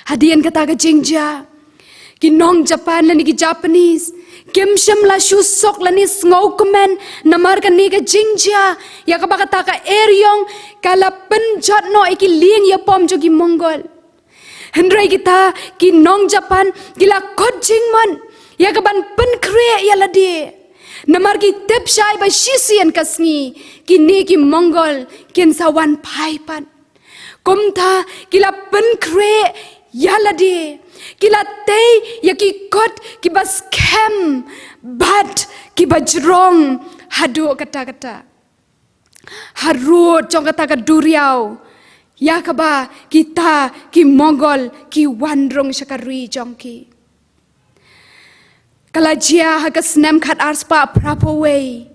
Hadien kata ka jingjia, ki nong Japan lane ki Japanese kim shym la shu suk lane sngewkmen namar kane ka jingjia ïa kaba kata ka eriong ka la pynjot noh ïa ki lieng ïapom jong ki Mongol. Hynrei kita ki nong Japan ki la kut jingmut ïa kaban pynkhreh ïa lade, namar ki tip shai ba shisien ka sngi kine ki Mongol kin sa wan phai pat. Kumta, ki la pynkhreh ïa lade, ki la tei ïa ki kot kiba skhem bad kiba jrong haduh katta katta. Harud jong kata ka duriaw ïa kaba kita ki Mongol ki wan rung sha ka ri jong ki. Ka la jia ha ka snem khat ar spah phra phew wei.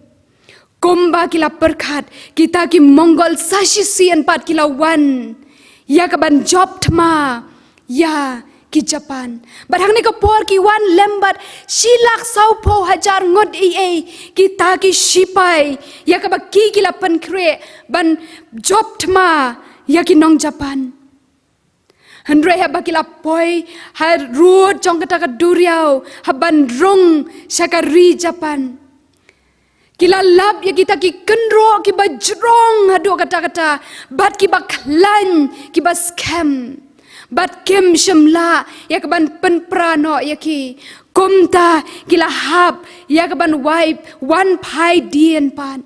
Kumba ki la pyrkhat, kita ki Mongol sa shisien pat ki la wan ïa kaban jop thma ïa ki Japan. Bad hangne ka por ki wan lem bad shi lak saw phew hajar ngut ei ei kita ki shipai ïa kaba ki ki la pynkhreh ban jop thma ïa ki nong Japan. Hynrei haba ki la poi harud jong kata ka duriaw, haban rung sha ka ri Japan, ki la lap ïa kita ki kynroh kiba jrong haduh katta katta, bad kiba khlaiñ, kiba skhem, bad kim shym lah ïa kaban pynpra noh ïa ki. Kumta ki la hap ïa kaban wai wan phai dien pat.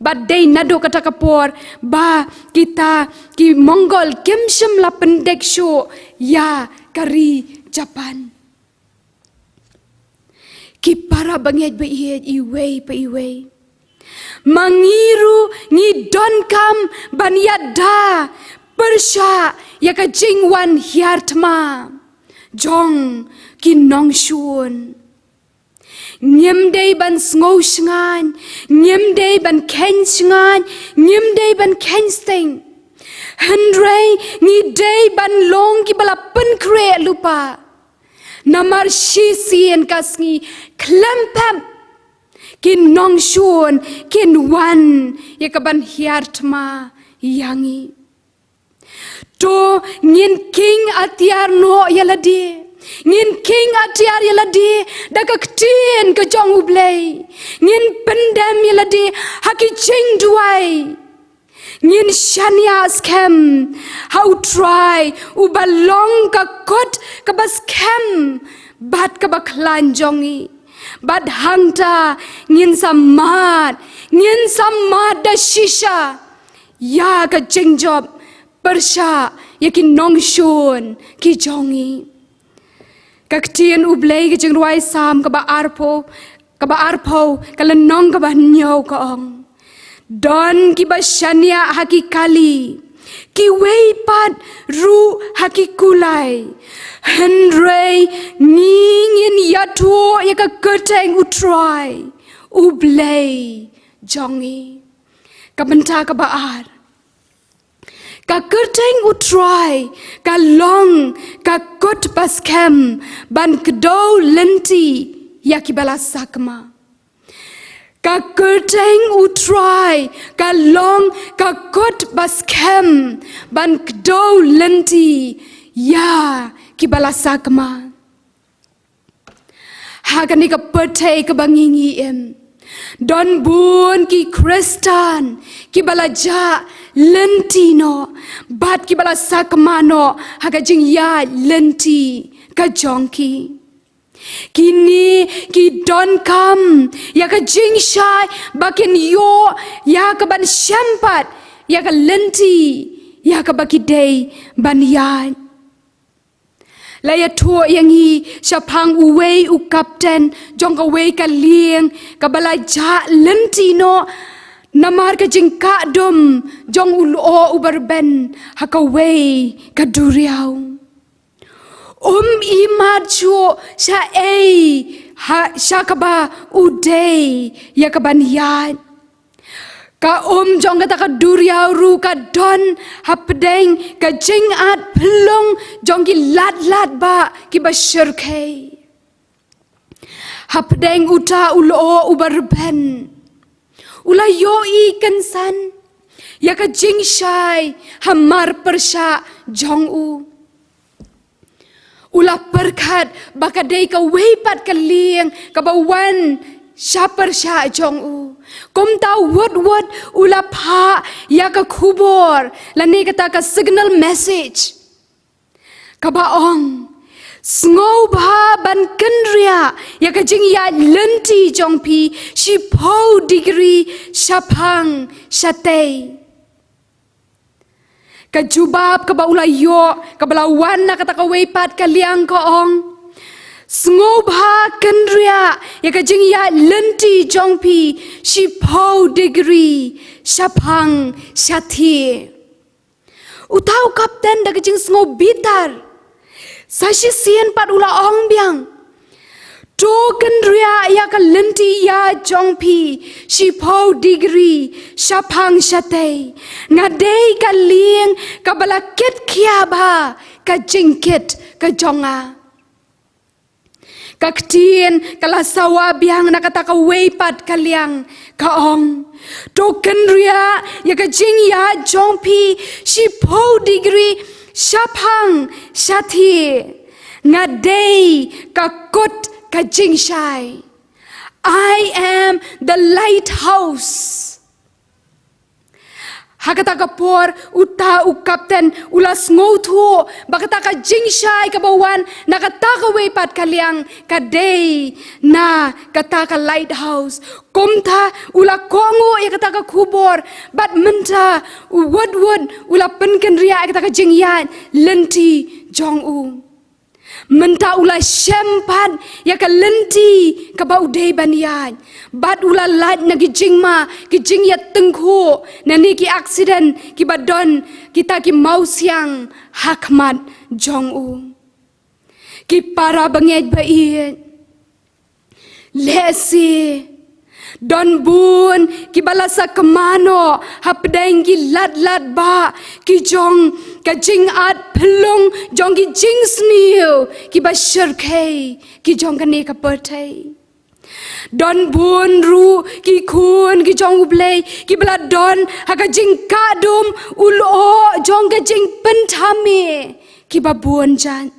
Bad dei naduh kata ka por ba kita ki Mongol kim shym la pyndep shuh ïa ka ri Japan. Ki para bangeit ba ïeit iwei pa iwei, ma ngi ruh ngi donkam ban ïada pyrshah ïa ka jingwan hiar thma jong ki nongshun. Ngim dei ban sngew shngaiñ, ngim dei ban kheiñ shngaiñ, ngim dei ban kheiñ sting. Hynrei ngi dei ban long kiba la pynkhreh lypa. Namar shisien ka sngi khlem pep ki nongshun kin wan ïa kaban hiar thma ïa ngi. To ngin kheiñ atiar noh ïa lade. Ngin kheiñ atiar ïa lade da ka ktien ka jong U Blei. Ngin pyndem ïa lade ha ki jingduwai. Ngin shaniah skhem ha U Trai uba long ka kot kaba skhem bad kaba khlaiñ jong ngi. Bad hangta ngin sa mad, ngin sa mad da shisha ïa ka jingjop pyrshah ïa ki nongshun ki jong ngi. Ka ktien U Blei, ka jingrwai Salm kaba arphew, kaba arphew, ka lynnong kaba hynñiew ka ong: Don kiba shaniah ha ki kali, kiwei pat ruh ha ki kulai. Hynrei ngi ngin ïathuh ïa ka kyrteng U Trai, U Blei jong ngi. Ka bynta kaba ar. Ka kyrteng U Trai ka long ka kot ba skhem ban kdew lynti ïa kiba la sakma. Ka kyrteng U Trai ka long ka kot ba skhem ban kdew lynti ïa kiba la sakma. Ha kane ka pyrthei kaba ngi ngi im, don bun ki Khristan kiba la jah lynti noh bad kiba la sakma noh ha ka jingïaid lynti ka jong ki. Kine ki donkam ïa ka jingshai ba kin ïoh ïa kaban shem pat ïa ka lynti ïa kaba ki dei ban ïaid. La ïathuh ïa ngi shaphang uwei u kapten jong kawei ka lieng kaba la jah lynti noh namar ka jingkah dum jong u lyoh uba rben ha kawei ka duriaw. Um imat shuh shaei ha sha kaba u dei ïa kaban ïaid. Ka um jong kata ka duriaw ruh ka don hapdeng ka jingat phyllung jong ki lad lad bah kiba shyrkhei. Hapdeng uta u lyoh uba rben u la ïohi kynsan ïa ka jingshai hamar pyrshah jong u. U la pyrkhat ba ka dei kawei pat ka lieng kaba wan sha pyrshah jong u. Kumta wut wut u la phah ïa ka khubor lane kata ka signal message kaba ong: Sngewbha ban kynriah ïa ka jingïaid lynti jong phi shiphew degree shaphang shatei. Ka jubab kaba u la ïoh kaba la wan na kata kawei pat ka liang ka ong: Sngewbha kynriah ïa ka jingïaid lynti jong phi shiphew degree shaphang shathie. Uta u kapten da ka jingsngew bitar sa shisien pat u la ong biang: To kynriah ïa ka lynti ïaid jong phi shiphew degree shaphang shatei. Nga dei ka lieng kaba la kit khia bha ka jingkit ka jong nga. Ka ktien ka la sawa biang na kata kawei pat ka liang ka ong: To kynriah ïa ka jingïaid jong phi shiphew degree Shaphang shathie nga dei ka kut ka jingshai. I am the lighthouse. Ha kata ka por uta u kapten u la sngewthuh ba kata ka jingshai kaba wan na kata kawei pat ka liang ka dei na kata ka lighthouse. Kumta u la kohnguh ïa kata ka khubor bad mynta u wut wut u la pynkynriah ïa kata ka jingïaid lynti jong u. Mynta u la shem pat ïa ka lynti kaba u dei ban ïaid bad u la lait na ki jingma ki jingïatyngkhuh na ne ki accident kiba don kita ki mawsiang ha khmat jong u. Ki para bangeit ba ïeit, lehse don bun kiba la sakma noh hapdeng ki lad lad bah ki jong ka jingat phyllung jong ki jingsniew kiba shyrkhei ki jong kane ka pyrthei. Don bun ruh ki khun ki jong U Blei kiba la don ha ka jingkah dum u lyoh jong ka jingpynthame kiba bun jait,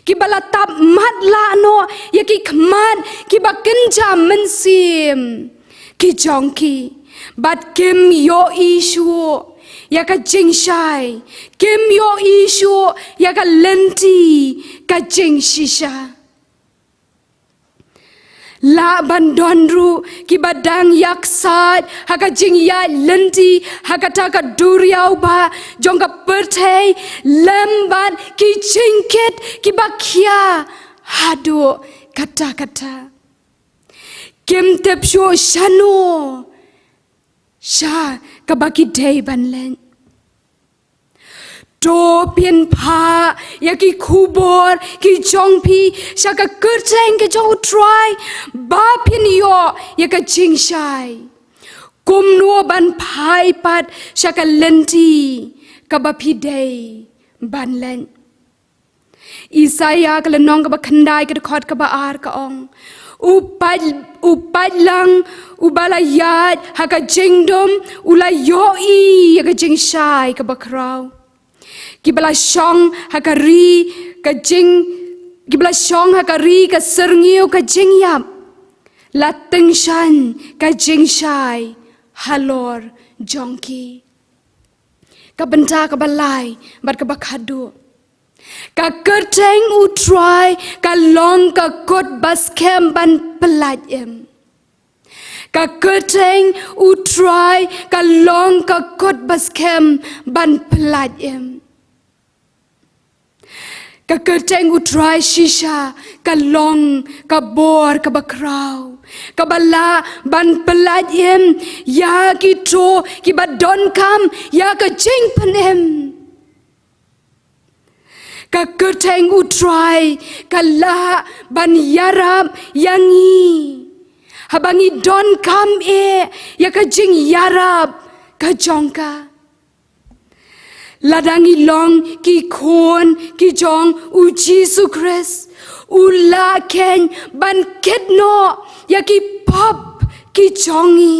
kiba la tap matlah noh ïa ki khmat kiba kynja mynsiem ki jong ki bad kim ïohi shuh ïa ka jingshai, kim ïohi shuh ïa ka lynti ka jingshisha. Lah ban don ruh kiba dang ïaksaid ha ka jingïaid lynti ha kata ka duriaw bah jong ka pyrthei lem bad ki jingkit kiba khia haduh katta katta. Kim tip shuh shano sha kaba ki dei ban leit. To phin phah ïa ki khubor ki jong phi sha ka kyrteng ka jong U Trai ba phin ïoh ïa ka jingshai. Kumno ban phai pat sha ka lynti kaba phi dei ban leit. Isaiah ka lynnong kaba khyndai ka dkhot kaba ar ka ong, u pait, u paitlang uba la ïaid ha ka jingdum u la ïohi ïa ka jingshai kaba khraw. Kiba la shong ha ka ri ka jing, kiba la shong ha ka ri ka syrngiew ka jingïap la tyngshaiñ ka jingshai halor jong ki. Ka bynta kaba lai bad kaba khatduh. Ka kyrteng U Trai ka long ka kut ba skhem ban pyllait im. Ka kyrteng U Trai ka long ka kut ba skhem ban pyllait im. Ka kyrteng U Trai shisha ka long ka bor kaba khraw kaba lah ban pyllait im ïa kito kiba donkam ïa ka jingpynim. Ka kyrteng U Trai ka lah ban ïarap ïa ngi haba ngi donkam eh ïa ka jingïarap ka jong ka. Lada ngi long ki khun ki jong U Jisu Khrist, u lah khein ban kit noh ïa ki pop ki jong ngi.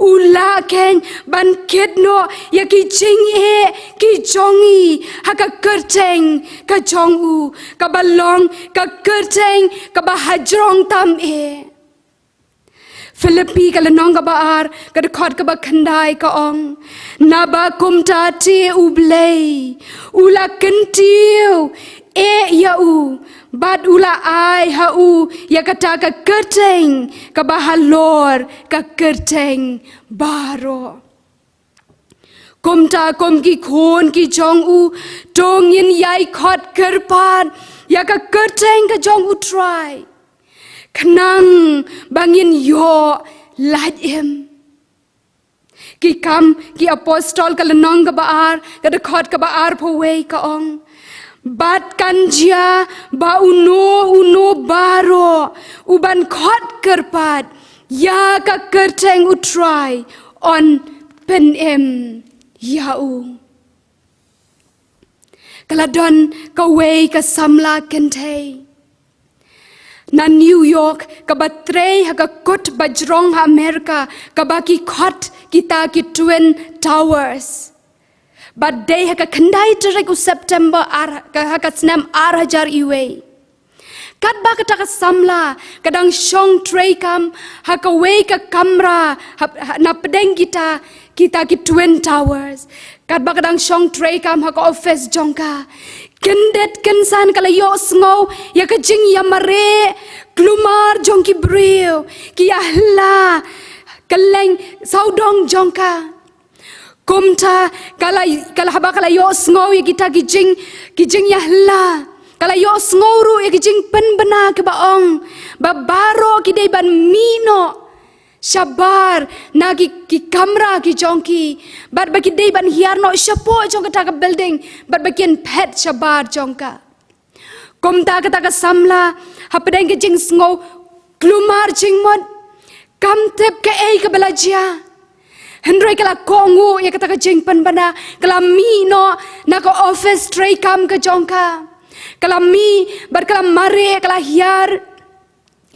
U lah khein ban kit noh ïa ki jingeh ki jong ngi ha ka kyrteng ka jong u, kaba long ka kyrteng kaba hajrong tam eh. Philippi ka lynnong kaba ar ka dkhot kaba khyndai ka ong, naba kumta te U Blei u la kyntiew eh ïa u bad u la ai ha u ïa kata ka kyrteng kaba halor ka kyrteng baroh. Kumta kum ki khun ki jong u, to ngin ïai khot kyrpad ïa ka kyrteng ka jong U Trai khnang ba ngin ïoh lait im. Ki Kam ki Apostol ka lynnong kaba ar ka dkhot kaba arphew wei ka ong, bad kan jia ba uno uno baroh u ban khot kyrpad ïa ka kyrteng U Trai un pynim ïa u. Ka la don kawei ka samla kynthei na New York kaba trei ha ka kut bajrong ha Amerika kaba ki khot kita ki Twin Towers. Bad dei ha ka khyndai tarik u September ar, ka, ha ka snem ar hajar wei. Katba kata ka samla ka dang shong treikam ha kawei ka kamra ha, ha, na pdeng kita, kita ki Twin Towers. Katba ka dang shong treikam ha ka office jong ka, kyndit kynsan ka la ïohsngew ïa ka jingïamareh kulmar jong ki briew, ki ïahylla kylleng sawdong jong ka. Kumta ka la, ka la, haba ka la ïohsngew ïa kita ki jing, ki jingïahylla, ka la ïohsngew ruh ïa ki jingpynbna kiba ong ba baroh ki dei ban mih noh shabar na ki, ki kamra ki jong ki, bad ba ki dei ban hiar noh shapoh jong kata ka building, bad ba kin phet shabar jong ka. Kumta kata ka samla, hapdeng ka jingsngew kulmar jingmut, kam tip kaei kaba la jia. Hynrei ka la kohnguh ïa kata ka jingpynbna, ka la mih noh na ka office treikam ka jong ka. Ka la mih, bad ka la mareh, ka la hiar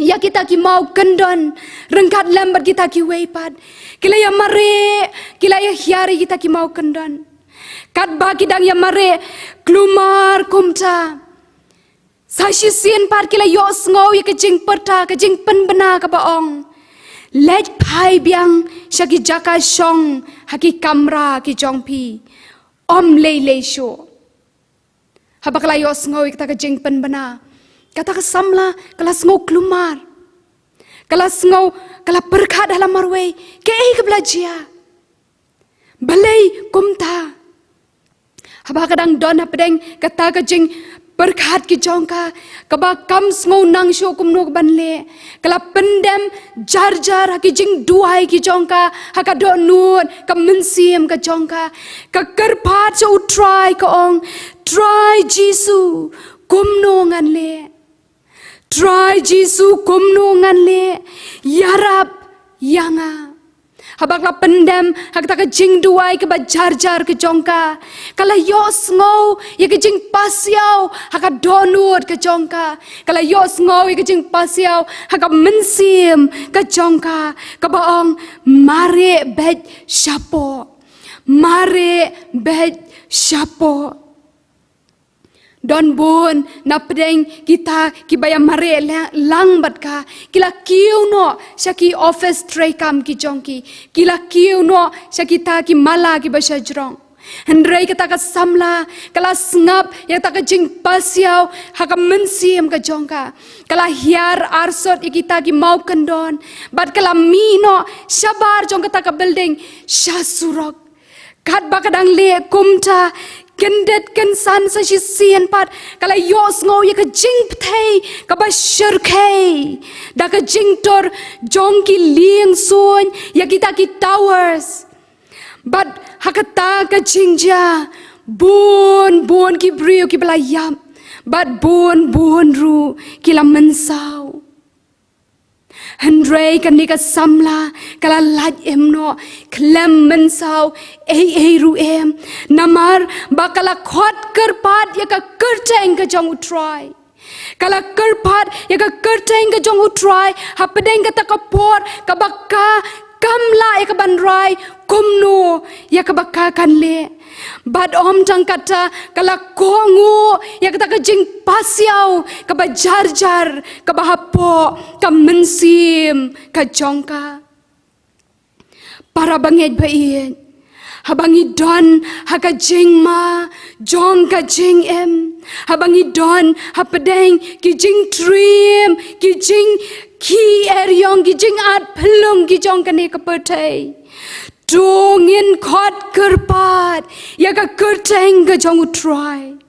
ïa kita ki mawkyndon ryngkat lem bad kita kiwei pat. Ki la ïamareh, ki la ïahiar ïa kita ki mawkyndon. Katba ki dang ïamareh kulmar kumta, sa shisien pat ki la ïohsngew ïa ka jingpyrta, ka jingpynbna kaba ong, leit phai biang sha ki jaka shong ha ki kamra ki jong phi. Ym lei lei shuh. Haba ka la ïohsngew ïa kata ka jingpynbna, kata ka samla ka la sngew kulmar. Ka la sngew, ka la pyrkhat ha la marwei, kaei kaba la jia. Balei kumta. Haba ka dang don hapdeng kata ka jingpyrkhat ki jong ka, kaba kam sngew nang shuh kumno ka ban leh, ka la pyndem jar jar ha ki jingduwai ki jong ka, ha ka dohnud ka mynsiem ka jong ka. Ka kyrpad sha U Trai, ka ong, Trai Jisu, kumno ngan leh? Trai Jisu, kumno ngan leh? Ïarap ïa nga. Haba ka la pyndem ha kata ka jingduwai kaba jar jar ka jong ka, ka la ïohsngew ïa ka jingpasiaw ha ka dohnud ka jong ka. Ka la ïohsngew ïa ka jingpasiaw ha ka mynsiem ka jong ka, kaba ong, mareh beit shapoh. Mareh beit shapoh. Don bun napdeng kita kiba ïamareh la-, lang bad ka, ki la kiew noh sha ki office treikam ki jong ki, ki la kiew noh sha kita ki mala kiba shajrong. Hynrei kata ka samla ka la sngap ïa kata ka jingpasiaw ha ka mynsiem ka jong ka. Ka la hiar arsut ïa kita ki mawkyndon, bad ka la mih noh shabar jong kata ka building sha surok. Katba ka dang leh kumta, kyndit kynsan sa shisien pat, ka la ïohsngew ïa ka jingpyrthei kaba shyrkhei da ka jingtur jong ki lieng suiñ ïa kita ki towers. Bad ha kata ka jingjia, bun bun ki briew kiba la ïap, bad bun bun ruh ki la mynsaw. Hynrei kane ka samla ka la lait im noh khlem mynsaw ei ei ruh em. Namar ba ka la khot kyrpad ïa ka kyrteng ka jong U Trai. Ka la kyrpad ïa ka kyrteng ka jong U Trai hapdeng kata ka por kaba ka kam lah ïa ka ban rai kumno ïa kaba ka kan leh. Bad ym tang kata, ka la kohnguh ïa kata ka jingpasiaw kaba jar jar kaba hapoh ka mynsiem ka jong ka. Para bangeit ba ïeit, haba ngi don ha ka jingma jong ka jingim, haba ngi don hapdeng ki jingtriem, ki jingkhie eriong, ki jingat phyllung ki jong kane ka pyrthei, to ngin khot kyrpad ïa ka kyrteng ka jong U Trai.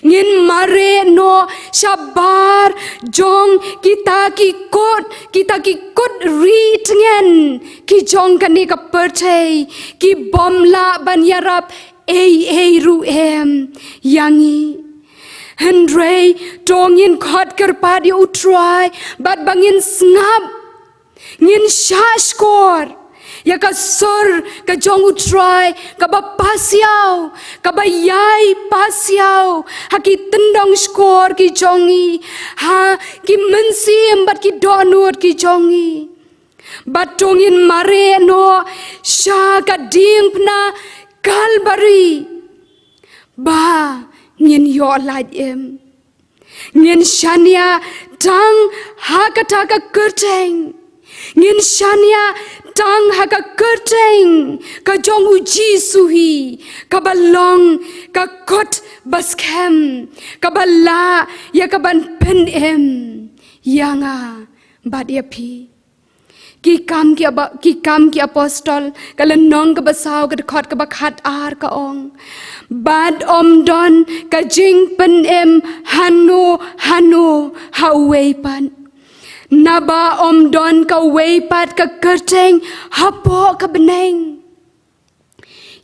Ngin mareh noh shabar jong kita ki kut, kita ki kut ri tngen ki jong kane ka pyrthei, ki bym lah ban ïarap ei ei ruh em ïa ngi. Hynrei to ngin khot kyrpad ïa U Trai bad ba ngin sngap, ngin shah shkor ïa ka sur ka jong U Trai kaba pasiaw, kaba ïai pasiaw ha ki tyndong shkor ki jong ngi, ha ki mynsiem bad ki dohnud ki jong ngi. Bad to ngin mareh noh sha ka diengphna Kalbari ba ngin ïoh lait im. Ngin shaniah tang ha kata ka kyrteng. Ngin shaniah tang ha ka kyrteng ka jong u Jisu hi, kaba long ka kot baskhem, kaba lah ïa kaban pynim ïa nga bad ïa phi. Ki Kam ki, aba, Ki Kam ki Apostol, ka lynnong kaba saw, ka dkhot kaba khat ar ka ong: Bad ym don ka jingpynim hano hano ha uwei pat, naba ym don kawei pat ka kyrteng hapoh ka bneng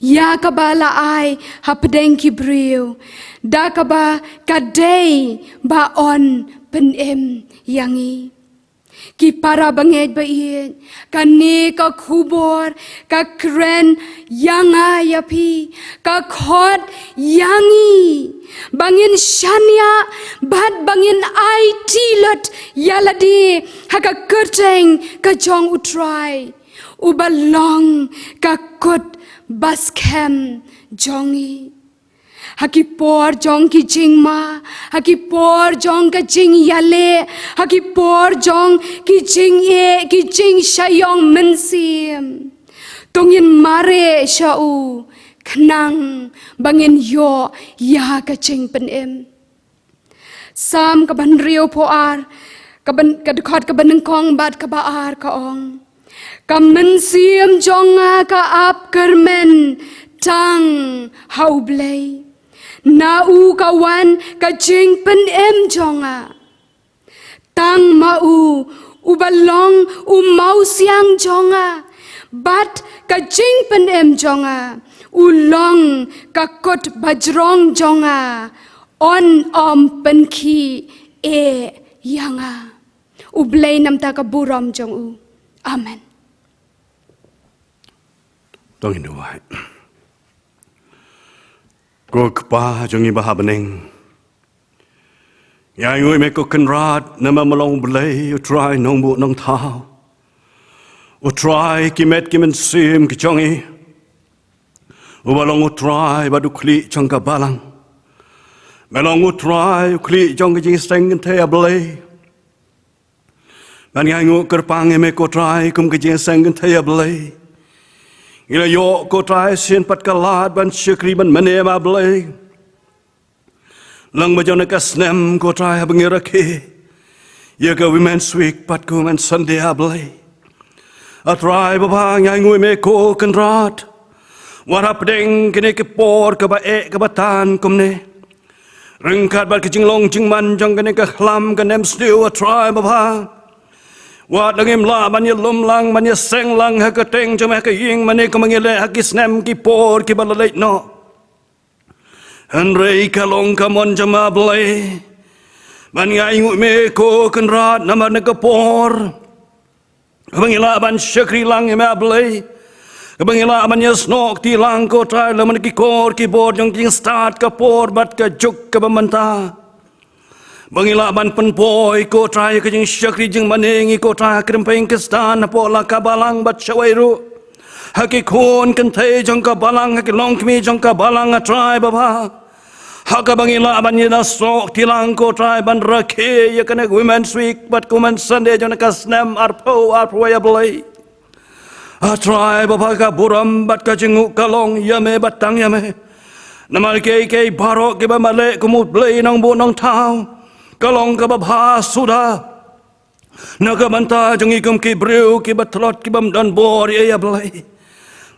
ïa kaba la ai hapdeng ki briew, da kaba ka dei ba yn pynim ïa ngi. Ki para bangeit ba ïeit, kane ka khubor ka kren ïa nga ïa phi, ka khot ïa ngi ba ngin shaniah bad ba ngin aiti lut ïa lade ha ka kyrteng ka jong u Trai, uba long ka kot baskhem jong ngi. Ha ki por jong ki jingma, ha ki por jong ka jingïaleh, ha ki por jong ki jingeh, ki jingshah ïong mynsiem, to ngin mareh sha u khnang ba ngin ïoh ïa ka jingpynim. Salm kaba hynriewphew ar, kaba, ka dkhot kaba nyngkong bad kaba ar ka ong: Ka mynsiem jong nga ka ap kyrmen tang ha U Blei. Na u ka wan ka jingpynim jong nga. Tang ma u, uba long u mawsiang jong nga bad ka jingpynim jong nga, u long ka kot bajrong jong nga, yn ym pynkhih eh ïa nga. U Blei namar ka burom jong u. Amen. To ngin duwai. Ko Kpa jong ngi ba ha bneng, ngi ainguh ïa me ko Kynrad namar me long U Blei, U Trai nongbuh nongthaw, U Trai ki met ki mynsiem ki jong ngi, uba long U Trai bad U Khlieh jong ka balang. Me long U Trai, U Khlieh jong ka jingïaseng kynthei, A Blei. Bad ngi ainguh kyrpang ïa me ko Trai kum ka jingïaseng kynthei, A Blei. Ngi la ïoh ko Trai shisien pat ka lad ban shakri ban mane, A Blei. Lang ba jong kane ka snem ko Trai haba ngi rakhe ïa ka Women's Week bad ka Women's Sunday, A Blei. A Trai babha, ngi ainguh ïa me ko Kynrad, wat hapdeng kane ka por kaba eh kaba tan kumne, ryngkat bad ka jinglong jingman jong kane ka khlam ka nemsniew, A Trai babha, wat la ngim lah ban ïalum lang, ban ïaseng lang ha ka kyrteng jong me ha ka ïing mane kumba ngi leh ha ki snem ki por kiba la leit noh. Hynrei ka long ka mon jong me, A Blei, bad ngi ainguh ïa me ko Kynrad namar kane ka por kaba ngi lah ban shakri lang ïa me, A Blei, kaba ngi lah ban ïasnoh kti lang ko Trai lem bad ki kor ki bor jong ka jingstad ka por bad ka juk kaba mynta, ba ngi lah ban pynpoi ko Trai ka jingshakri jingmane ngi ko Trai ha ka rympei Khristan, hapoh la ka balang bad shawei ruh ha ki khun kynthei jong ka balang, ha ki longkmie jong ka balang, A Trai babha, ha kaba ngi lah ban ïasnoh kti lang ko Trai ban rakhe ïa kane ka Women's Week bad ka Women's Sunday jong kane ka snem arphew arphew wei, A Blei. A Trai babha, ka burom bad ka jingnguh ka long ïa me bad tang ïa me. Namar kiei kiei baroh kiba me leh kum U Blei nongbuh nongthaw, ka long kaba bha suda na ka bynta jong ngi kum ki briew kiba tlot kibym don bor ïa, A Blei.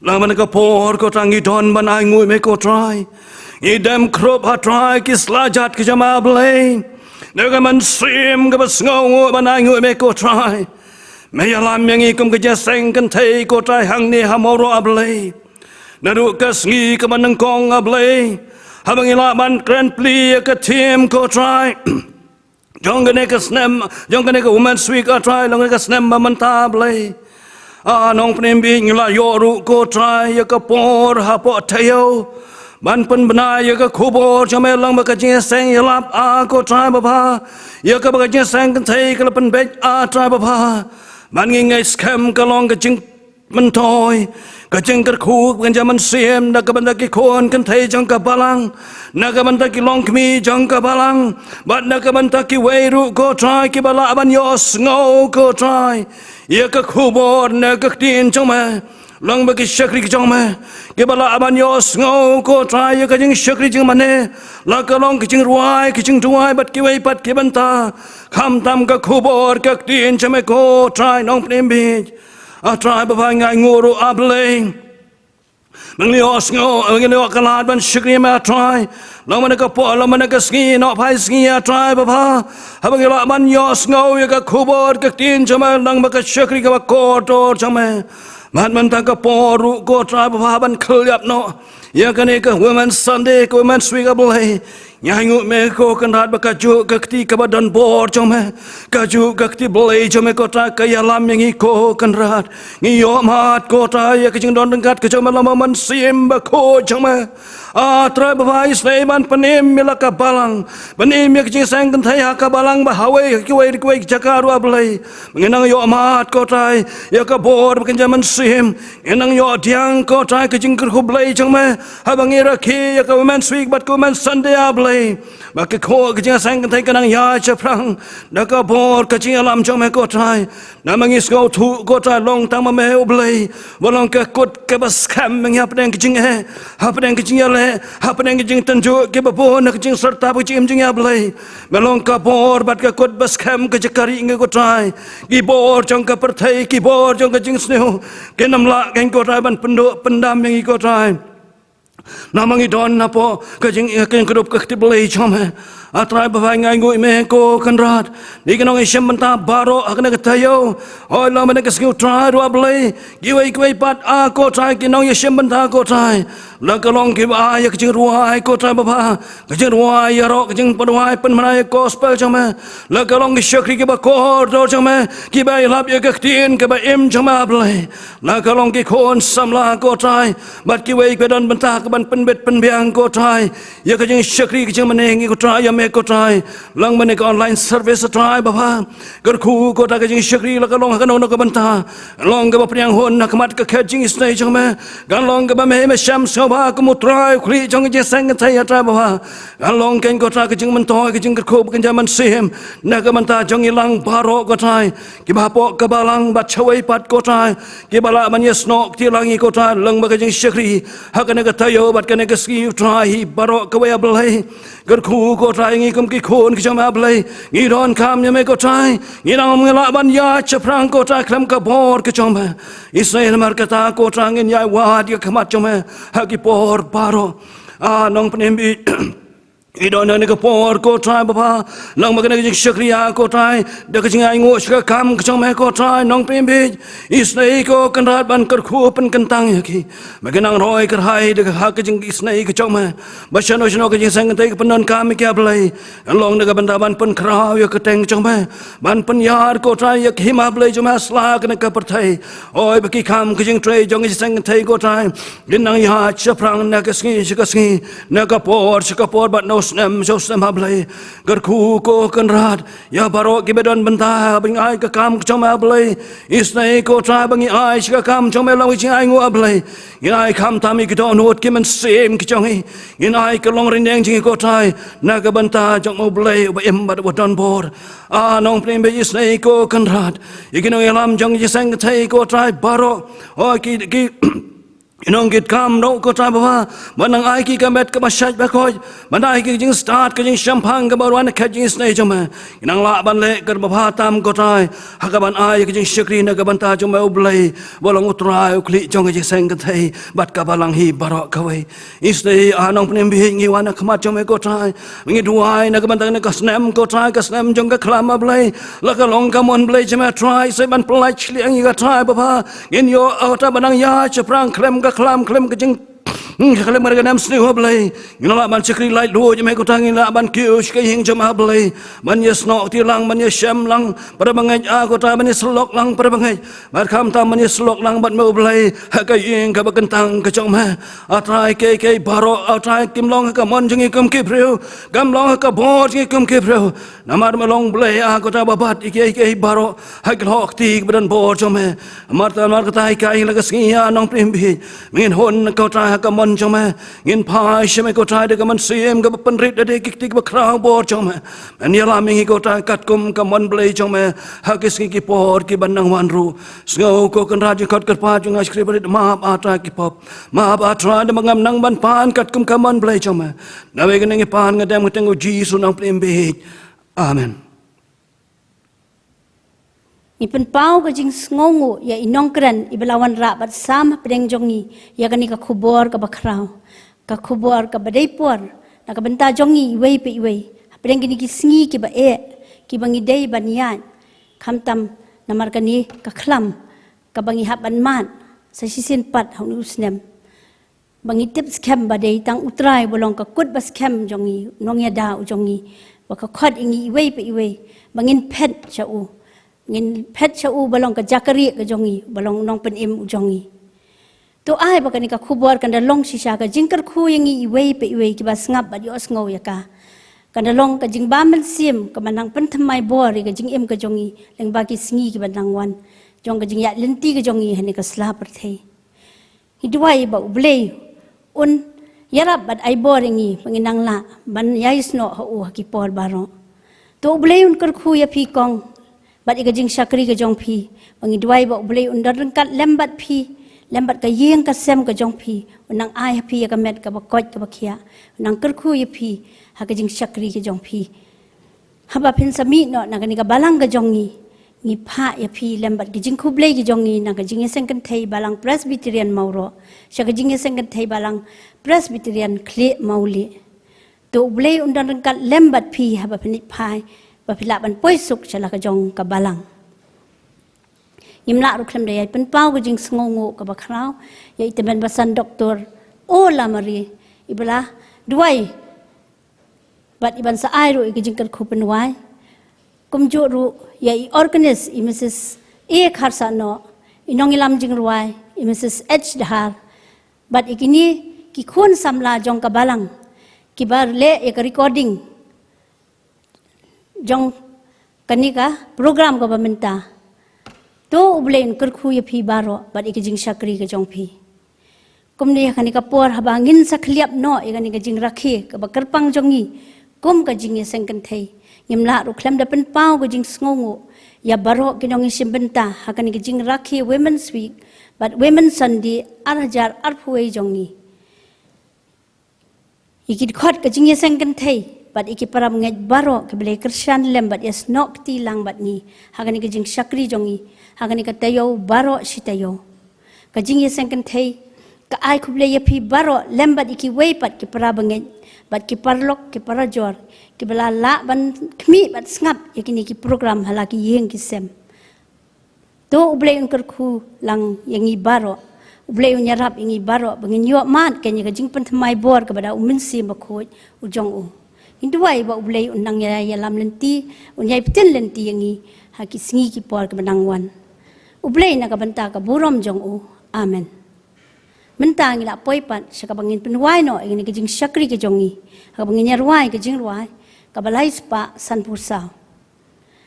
Lem bad kane ka por ko Trai ngi don ban ainguh ïa me ko Trai. Ngi dem khrup, A Trai, ki slajat ki jong me, A Blei, da ka mynsiem kaba sngewnguh ban ainguh ïa me ko Trai. Me ïalam ïa ngi kum ka jingïaseng kynthei ko Trai hangne ha Mawroh, A Blei. Naduh ka sngi kaba nyngkong, A Blei, haba ngi lah ban kren plie ïa ka theme ko Trai jong kane ka snem, jong kane ka Women's Week, A Trai, long kane ka snem ba mynta, A Blei. A Nongpynim bieit, ngi la ïoh ruh ko Trai ïa ka por hapoh taïew ban pynbna ïa ka khubor jong me lyngba ka jingïaseng ïalap, A ko Trai babha, ïa kaba ka jingïaseng kynthei ka la pynbeit, A Trai babha. Bad ngi ngeit skhem ka long ka jing myntoi ka jingkyrkhu kynja mynsiem na ka bynta ki khun kynthei jong ka balang, na ka bynta ki longkmie jong ka balang, bad na ka bynta kiwei ruh ko Trai kiba lah ban ïohsngew ko Trai ïa ka khubor na ka ktien jong me. Long ba ki shakri ki jong me kiba lah ban ïohsngew ko Trai ïa ka jingshakri jingmane, la ka long ka jingrwai, ka jingduwai bad kiwei pat ki bynta, khamtam ka khubor ka ktien jong me ko Trai Nongpynim bieit. A Trai Baba, ngi ainguh ruh A Blei, ba ngi ïohsngew, ba ngi ïoh kylla ban shakri me A Trai. Long mynne ka por, long mynne ka sngi, nohphai sngi A Trai Baba, haba ngi lah ban ïohsngew ïa ka khubor ka ktien jong me, long ba ka shakri kaba kordor jong me. Bad mynta ka por ruh ko Trai Baba, ban khylliap noh ïa kane ka Women's Sunday, ka Women's Week A Blei. Ngi ainguh me ko Kynrad ba kajuh ka kti kaba donbor jong me, kajuh ka kti Blei jong me ko Trai ka ïalam ïa ngi ko Kynrad. Ngi ïohmad ko Trai ïa ka jingdon ryngkat ka jong me lem bad Mynsiem Bakhuid jong me. A Trai Baba, isynei ban pynim ïa la ka balang, pynim ïa ka jingseng kynthei ha ka balang bad ha kiwei kiwei ki jaka ruh A Blei. Ngi nang ïohmad ko Trai ïa ka bor ba kynja mynsiem. Ngi nang ïoh pdiang ko Trai ka jingkyrkhu Blei jong me haba ngi rakhe ïa ka Women's Week bad ka Women's Sunday A Blei. Ba ki khun ki jingseng kynthei ki nang ïaid shaphrang da ka bor ka jingïalam jong me ko Trai. Namar ngi sngewthuh ko Trai, long tang ma me U Blei ba long ka kut kaba skhem ïa ngi hapdeng ka jingeh, hapdeng ka jingïaleh, hapdeng ka jingtynjuh kiba bun, na ka jingserta bad ka jingim jong ngi A Blei. Me long ka bor bad ka kut ba skhem ka jaka ri ngi ko Trai. Ki bor jong ka pyrthei, ki bor jong ka jingsniew, kin ym lah kein ko Trai ban pynduh pyndam ïa ngi ko Trai. Namar ngi don hapoh ka jing, ka jingkdup ka kti Blei jong me. A Trai Baba, ngi ainguh me ko Kynrad. Ïa ki nongïashim bynta baroh ha kane ka taïew, hooid, long mynne ka sngi Trai ruh A Blei, kiwei kiwei pat, a ko Trai, ki nongïashim bynta ko Trai, la ka long kiba ai ïa ka jingrwai ko Trai Baba, ka jingrwai ïaroh, ka jingpynrwai pynbna ïa ka gospel jong me, la ka long ki shakri kiba kordor jong me, kiba ïalap ïa ka ktien kaba im jong me A Blei, la ka long ki khun samla ko Trai, bad kiwei kiba don bynta ka ban pynbit pynbiang ko Trai ïa ka jingshakri ka jingmane ngi ko Trai, ïa me ko Trai, long mynne ka online service Trai Baba. Kyrkhu ko Trai ka jingshakri la ka long ha kano kano ka bynta, long kaba pdiang hun ha khmat ka khet jingisynei jong me, kan long kaba me, me shem sngewbha kum U Trai U Khlieh jong ka jingseng kynthei Trai Baba. Kan long kein ko Trai ka jingmyntoi, ka jingkyrkhu ba kynja mynsiem na ka bynta jong ngi lang baroh ko Trai, kiba hapoh ka balang bad shawei pat ko Trai, kiba lah ban ïasnoh kti lang ïa ngi ko Trai, long ba ka jingshakri ha kane ka taïew bad kane ka sngi U Trai hi baroh kawei A Blei. Kyrkhu ko Trai ngi kum ki khun ki jong me A Blei, ngi donkam ïa me ko Trai, ngi nang ym lah ban ïaid shaphrang ko Trai khlem ka bor ka jong me. Isynei namar kata ko Trai ngin ïai wad ïa ka khmat jong me ha ki por baroh. A Nongpynim bieit, ngi don ha kane ka por ko Trai Baba, long ba kane ka jingshakri ko Trai, da ka jingainguh sha ka kam ka jong me ko Trai Nongpynim bieit. Isynei ko Kynrad ban kyrkhu pynkyntang ïa ki, ba kin nang roi kyrhai da ka ha ka jingisynei ka jong me, ba shano shano ka jingseng kynthei ka pyndonkam ïa ki A Blei, kan long na ka bynta ban pynkhraw ïa ka kyrteng jong me, ban pynïar ko Trai ïa ka hima Blei jong me ha sla kane ka pyrthei. Hooid, ba ki kam ka jingtrei jong ka jingseng kynthei ko Trai kin nang ïaid shaphrang na ka sngi sha ka sngi, na ka por sha ka por, bad na u snem sha u snem A Blei. Kyrkhu ko Kynrad ïa baroh kiba don bynta ban ai ka kam ka jong me A Blei. Isynei ko Trai ba ngi ai sha ka kam jong me long ka jingainguh A Blei. Ngin ai khamtam ïa ki dohnud ki mynsiem ki jong ngi, ngin ai ka longrynïeng jong ngi ko Trai na ka bynta jong me U Blei uba im bad uba donbor. A Nongpynim bieit, isynei ko Kynrad ïa ki nongïalam jong ka jingseng kynthei ko Trai baroh, hooid, ki, ki nongkitkam noh ko Trai Baba, ban nang ai ki ka met kaba shait ba koit, ban ai ki ka jingstad ka jingshemphang kaba wan na ka khet jingisynei jong me. Ngi nang lah ban leh kaba bha tam ko Trai ha kaban ai ka jingshakri na ka bynta jong me U Blei, ba long U Trai U Khlieh jong ka jingseng kynthei bad ka balang hi baroh kawei. Isynei A Nongpynim bieit, ngi wan ha khmat jong me ko Trai, ngi duwai na ka bynta kane ka snem ko Trai, ka snem jong ka khlam A Blei, la ka long ka mon Blei jong me Trai, isynei ban pyllait shiliang ïa ka Trai Baba. Ngin ïoh, a ko Trai, ban nang ïaid shaphrang khlem ka khlam, khlem ka jing Hmm, ka khlem ka nem sniew ha Blei. Ngin lah ban shakri laitluid ïa me ko Trai, ngin lah ban kiew sha ka ïing jong me ha Blei. Ban ïasnoh kti lang, ban ïashem lang para bangeit, ah ko Trai, ban ïasyllok lang para bangeit. Bad khamtam ban ïasyllok lang bad me U Blei ha ka ïing kaba kyntang ka jong me. Ah Trai, kiei kiei baroh, ah Trai, kim long ha ka mon jong ngi kum ki briew, kam long ha ka bor jong ngi kum ki briew. Namar me long Blei, ah ko Trai, ba bat ïa kiei kiei baroh ha ka lyoh kti kaba donbor jong me. Namar ta, namar kata ïa ka, ïa la ka sngi, ah Nongpynim Bieit, me ngin hun ko Trai ha ka mon jong me. Ngin phai sha me ko Trai da ka mynsiem kaba pynrit, da ki kti kiba khraw bor jong me. Men ïalam ïa ngi ko Trai katkum ka mon Blei jong me ha ki sngi ki por kiban nang wan ruh. Sngew ko Kynrad jingkhot kyrpad jong nga, shakri barit, map ah Trai ki pop. Map ah Trai da ba ngam nang ban pan katkum ka mon Blei jong me. Naba ïa kane ngi pan, nga dem ha ka kyrteng U Jisu Nongpynim Bieit. Amen. Ngi pynpaw ka jingsngewnguh ïa i nongkren iba la wanrah bad sam hapdeng jong ngi ïa kane ka khubor kaba khraw, ka khubor kaba dei por na ka bynta jong ngi iwei pa iwei hapdeng kine ki sngi kiba eh, kiba ngi dei ban ïaid, khamtam namar kane ka khlam kaba ngi hap ban mad sa shisien pat ha une u snem. Ba ngi tip skhem ba dei tang U Trai ba long ka kut ba skhem jong ngi, nongïada u jong ngi, ba ka khot ïa ngi iwei pa iwei ba ngin phet sha u. Ngin phet sha u ba long ka jaka rieh ka jong ngi, ba long Nongpynim u jong ngi. To ai ba kane ka khubor kan da long shisha ka jingkyrkhu ïa ngi iwei pa iwei kiba sngap bad ïohsngew ïa ka. Kan da long ka jingbam mynsiem kaba nang pynthymmai bor ïa ka jingim ka jong ngi lyngba ki sngi kiba nang wan, jong ka jingïaid lynti ka jong ngi ha kane ka sla pyrthei. Ngi duwai ba U Blei un ïarap bad ai bor ïa ngi ba ngin nang lah ban ïaisnoh ha u ha ki por baroh. To U Blei un kyrkhu ïa phi kong bad ïa ka jingshakri ka jong phi. Ba ngi duwai ba U Blei un don ryngkat lem bad phi, lem bad ka ïing ka sem ka jong phi, un nang ai ha phi ïa ka met kaba koit kaba khiah, un nang kyrkhu ïa phi ha ka jingshakri ka jong phi. Haba phin sa mih noh na kane ka balang ka jong ngi, ngi phah ïa phi lem bad ki jingkhublei ki jong ngi na ka jingïaseng kynthei Balang Presbyterian Mawroh sha ka jingïaseng kynthei Balang Presbyterian Khlieh Mawlieh. To U Blei un don ryngkat lem bad phi haba phin ïaid phai, ba phi lah ban poi suk sha la ka jong ka balang. Ngim lah ruh khlem da ïai pynpaw ka jingsngewnguh kaba khraw ïa i tymmen basan Doktor O Lamare, iba la duwai bad iban sa ai ruh ïa ka jingkyrkhu pynwai. Kumjuh ruh ïa i organist, i Mrs A Kharsahnoh, i nongïalam jingrwai, i Mrs H Dhar, bad ïa kine ki khun samla jong ka balang kiba leh ïa ka recording jong kane ka program kaba mynta. To U Blei un kyrkhu ïa phi baroh bad ïa ka jingshakri ka jong phi. Kumne ha kane ka por haba ngin sa khylliap noh ïa kane ka jingrakhe kaba kyrpang jong ngi kum ka jingïaseng kynthei, ngim lah ruh khlem da pynpaw ka jingsngewnguh ïa baroh ki nongïashim bynta ha kane ka jingrakhe Women's Week bad Women's Sunday ar hajar arphew wei jong ngi. Ïa ki dkhot ka jingïaseng kynthei bad ïa ki para bangeit baroh kiba la kyrshan lem bad ïasnoh kti lang bad ngi ha kane ka jingshakri jong ngi ha kane ka taïew baroh shi taïew. Ka jingïaseng kynthei ka ai khublei ïa phi baroh lem bad ïa kiwei pat ki para bangeit bad ki paralok ki parajor kiba la lah ban khmih bad sngap ïa kine ki program ha la ki ïing ki sem. To U Blei un kyrkhu lang ïa ngi baroh. U Blei un ïarap ïa ngi baroh ba ngin ïoh mad kein ïa ka jingpynthymmai bor kaba da U Mynsiem Bakhuid u jong u. Ngin duwai ba U Blei un nang ïa ïalam lynti, un ïai btin lynti ïa ngi ha ki sngi ki por kiba nang wan. U Blei na ka bynta ka burom jong u. Amen. Mynta ngi la poi pat sha kaba ngin pynwai noh ïa kane ka jingshakri ka jong ngi ha kaba ngin ïa rwai ka jingrwai kaba lai spah sanphew saw.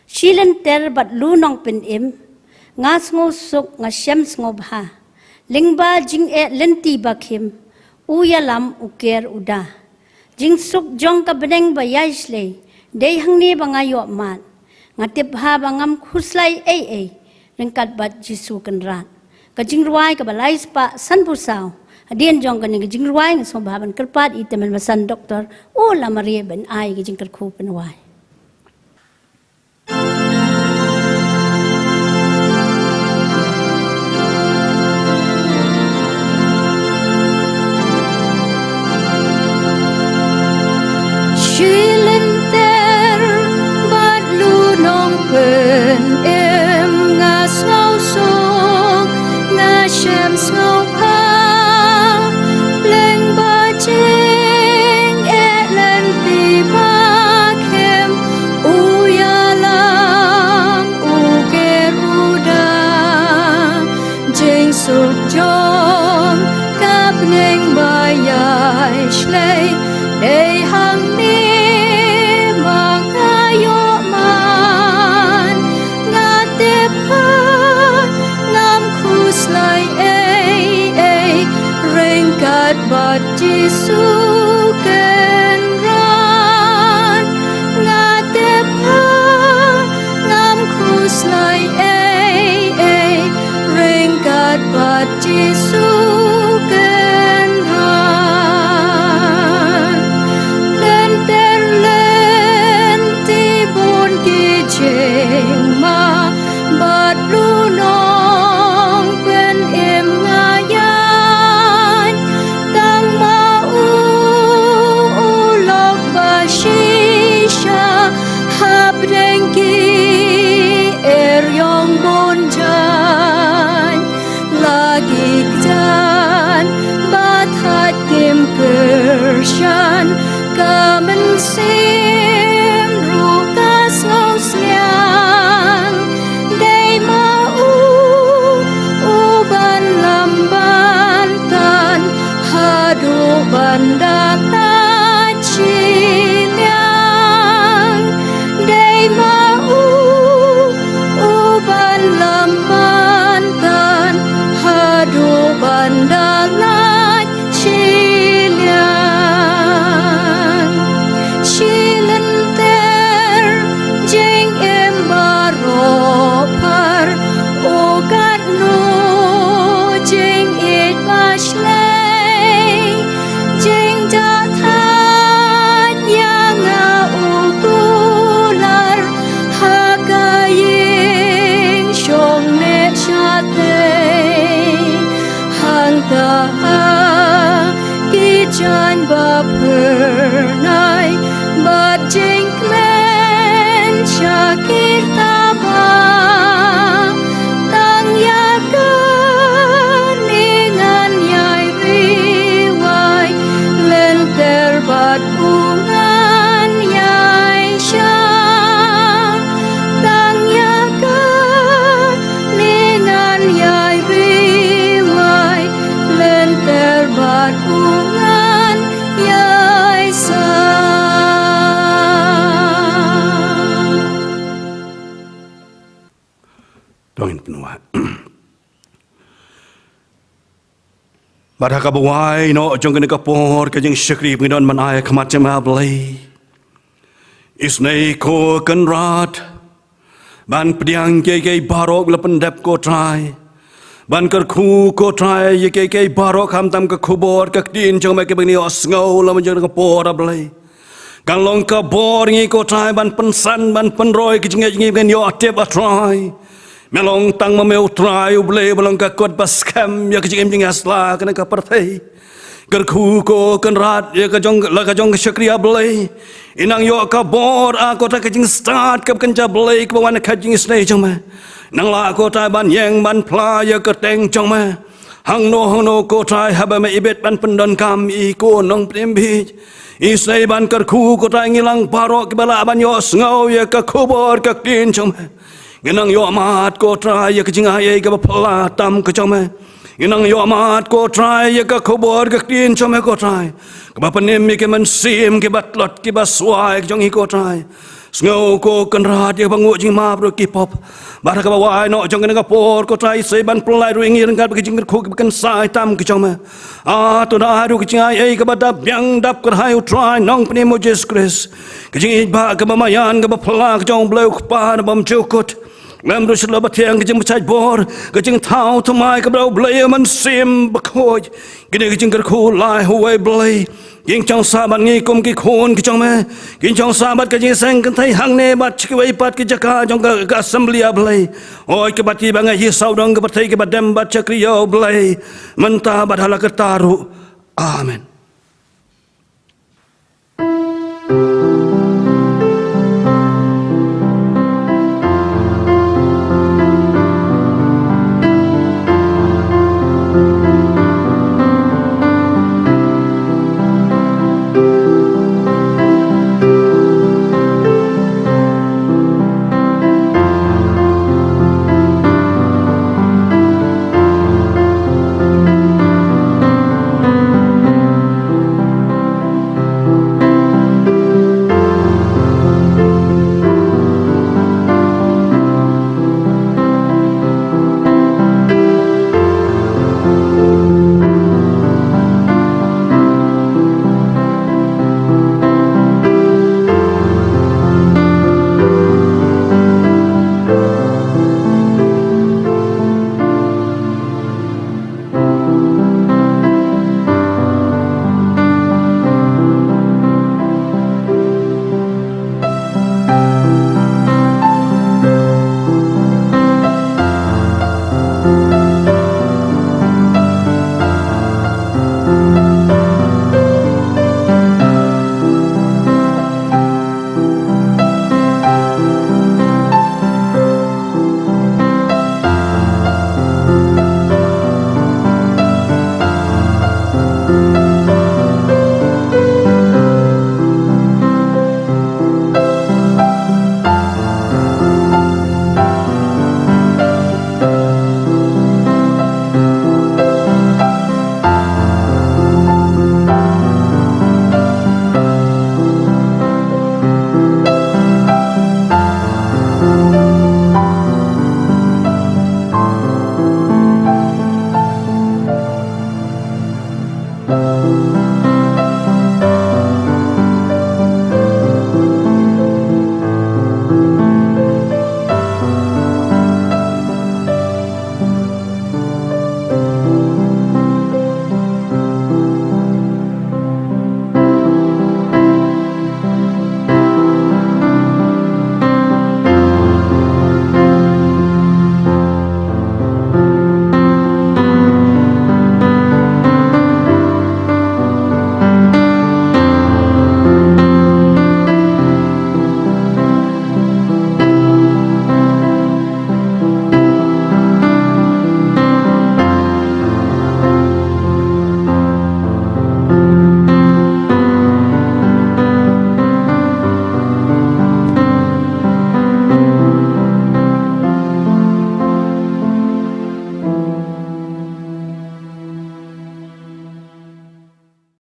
Shi lynter bad lu nongpynim, nga sngewsuk nga shem sngewbha. Lyngba jingeh lynti ba khim, u ïalam u ker u da. Jingsuk jong ka bneng ba ïai shlei, dei hangne ba nga ïoh mad. Nga tip bha ba ngam khuslai ei ei ryngkat bad Jisu Kynrad. Ka jingrwai kaba lai spah sanphew saw. Hadien jong kane ka jingrwai nga sngewbha ban kyrpad ïa i tymmen basan Doktor O Lamare ban ai ka jingkyrkhu pynwai. Shi lynter bad lu nongpynim, nga sngewsuk nga shem sngewbha. Leng Neng ba ïai shlei, dei hangne ma nga ïoh man. Nga tip ha ngam khuslai ei ei, ryngkat bad Jisu Kynrad. Nga tip ha ngam khuslai ei ei, ryngkat bad Jisu Kynrad. Lynter lynti bun ki jingma bad u nongpynim nga ïaid. Tang ma u, u lok ba shisha hapdeng ki eriong bun jaiñ. La ki kjat ba thait kim kyrshan, ka mynsiem ruh ka sngewsliang. Dei ma u, u ban lam ban tan, haduh ban da lait shiliang. Dei ma u, u ban lam ban tan, haduh ban da lait shiliang. Shi lynter jingim baroh phar, u katno jingïeit ba shlei. Jingjahthait ïa nga u kular ha ka ïing shong neh shatei. Hangta ha ki jaiñ ba phyrnai bad jingkmen sha ki taba. Tang ïa kane ngan ïai riewai, lynter bad u ngan ïai shah. Tang ïa kane ngan ïai riewai, lynter bad u ngan ïai shah. To ngin pynwai. Bad ha kaba wai noh jong kane ka por ka jingshakri ba ngi don ban ai ha khmat jong me, A Blei. Isynei ko Kynrad ban pdiang ïa kiei kiei baroh ba la pyndep ko Trai. Ban kyrkhu ko Trai ïa kiei kiei baroh khamtam ka khubor ka ktien jong me kaba ngi ïohsngew lem jong kane ka por, A Blei. Kan long ka bor ngi ko Trai ban pynsan ban pynroi ka jingngeit jong ngi ba ngin ïoh tip, A Trai. Me long tang ma me u Trai U Blei ba long ka kot ba skhem ïa ka jingim jingïasla kane ka pyrthei. Kyrkhu ko Kynrad ïa ka jong, la ka jong ka shakri, A Blei. Nang ïoh ka bor, a ko Trai, ka jingstad kaba kynja, Blei, kaba wan na ka jingisynei jong me. Nang lah ko Trai ban ïeng ban phla ïa ka kyrteng jong me. Hangno hangno ko Trai haba me ibit ban pyndonkam ïa ki nongpynim bieit. Isynei ban kyrkhu ko Trai ngi lang baroh kiba lah ban ïohsngew ïa ka khubor ka ktien jong me. Ngi nang ïoh mad ko Trai ïa ka jingai ei kaba phylla tam ka jong me. Ngi nang ïoh mad ko Trai ïa ka khubor ka ktien jong me ko Trai, kaba pynim ïa ki mynsiem kiba tlot kiba swai ka jong ngi ko Trai. Sngew ko Kynrad ïa kaba nguh jingmap ruh ki pop. Bad ha kaba wai noh jong kane ka por ko Trai, isynei ban pynlait ruh ïa ngi ryngkat bad ka jingkyrkhu kaba kynsai tam ka jong me. A to da ai ruh ka jingai ei kaba dap biang dap kyrhai, U Trai Nongpynim U Jisu Khrist. Ka jingïeit ba kaba maïan kaba phylla ka jong U Blei U Kpa na bymjukut, lem ruh Shynrong Bathiang, ka jingpynshait bor, ka jingthaw thymmai kaba da U Blei U Mynsiem Bakhuid. Kine ki jingkyrkhu lai ha uwei Blei. Ki shong sah bad ngi kum ki khun ki jong me. Ki shong sah bad ka jingïaseng kynthei hangne bad sha kiwei pat ki jaka jong ka, ka assembly, A Blei. Oi, kaba ti ba nga hi sawdong ka pyrthei kaba dem bad shakri ïa U Blei mynta bad ha la karta ruh. Amen.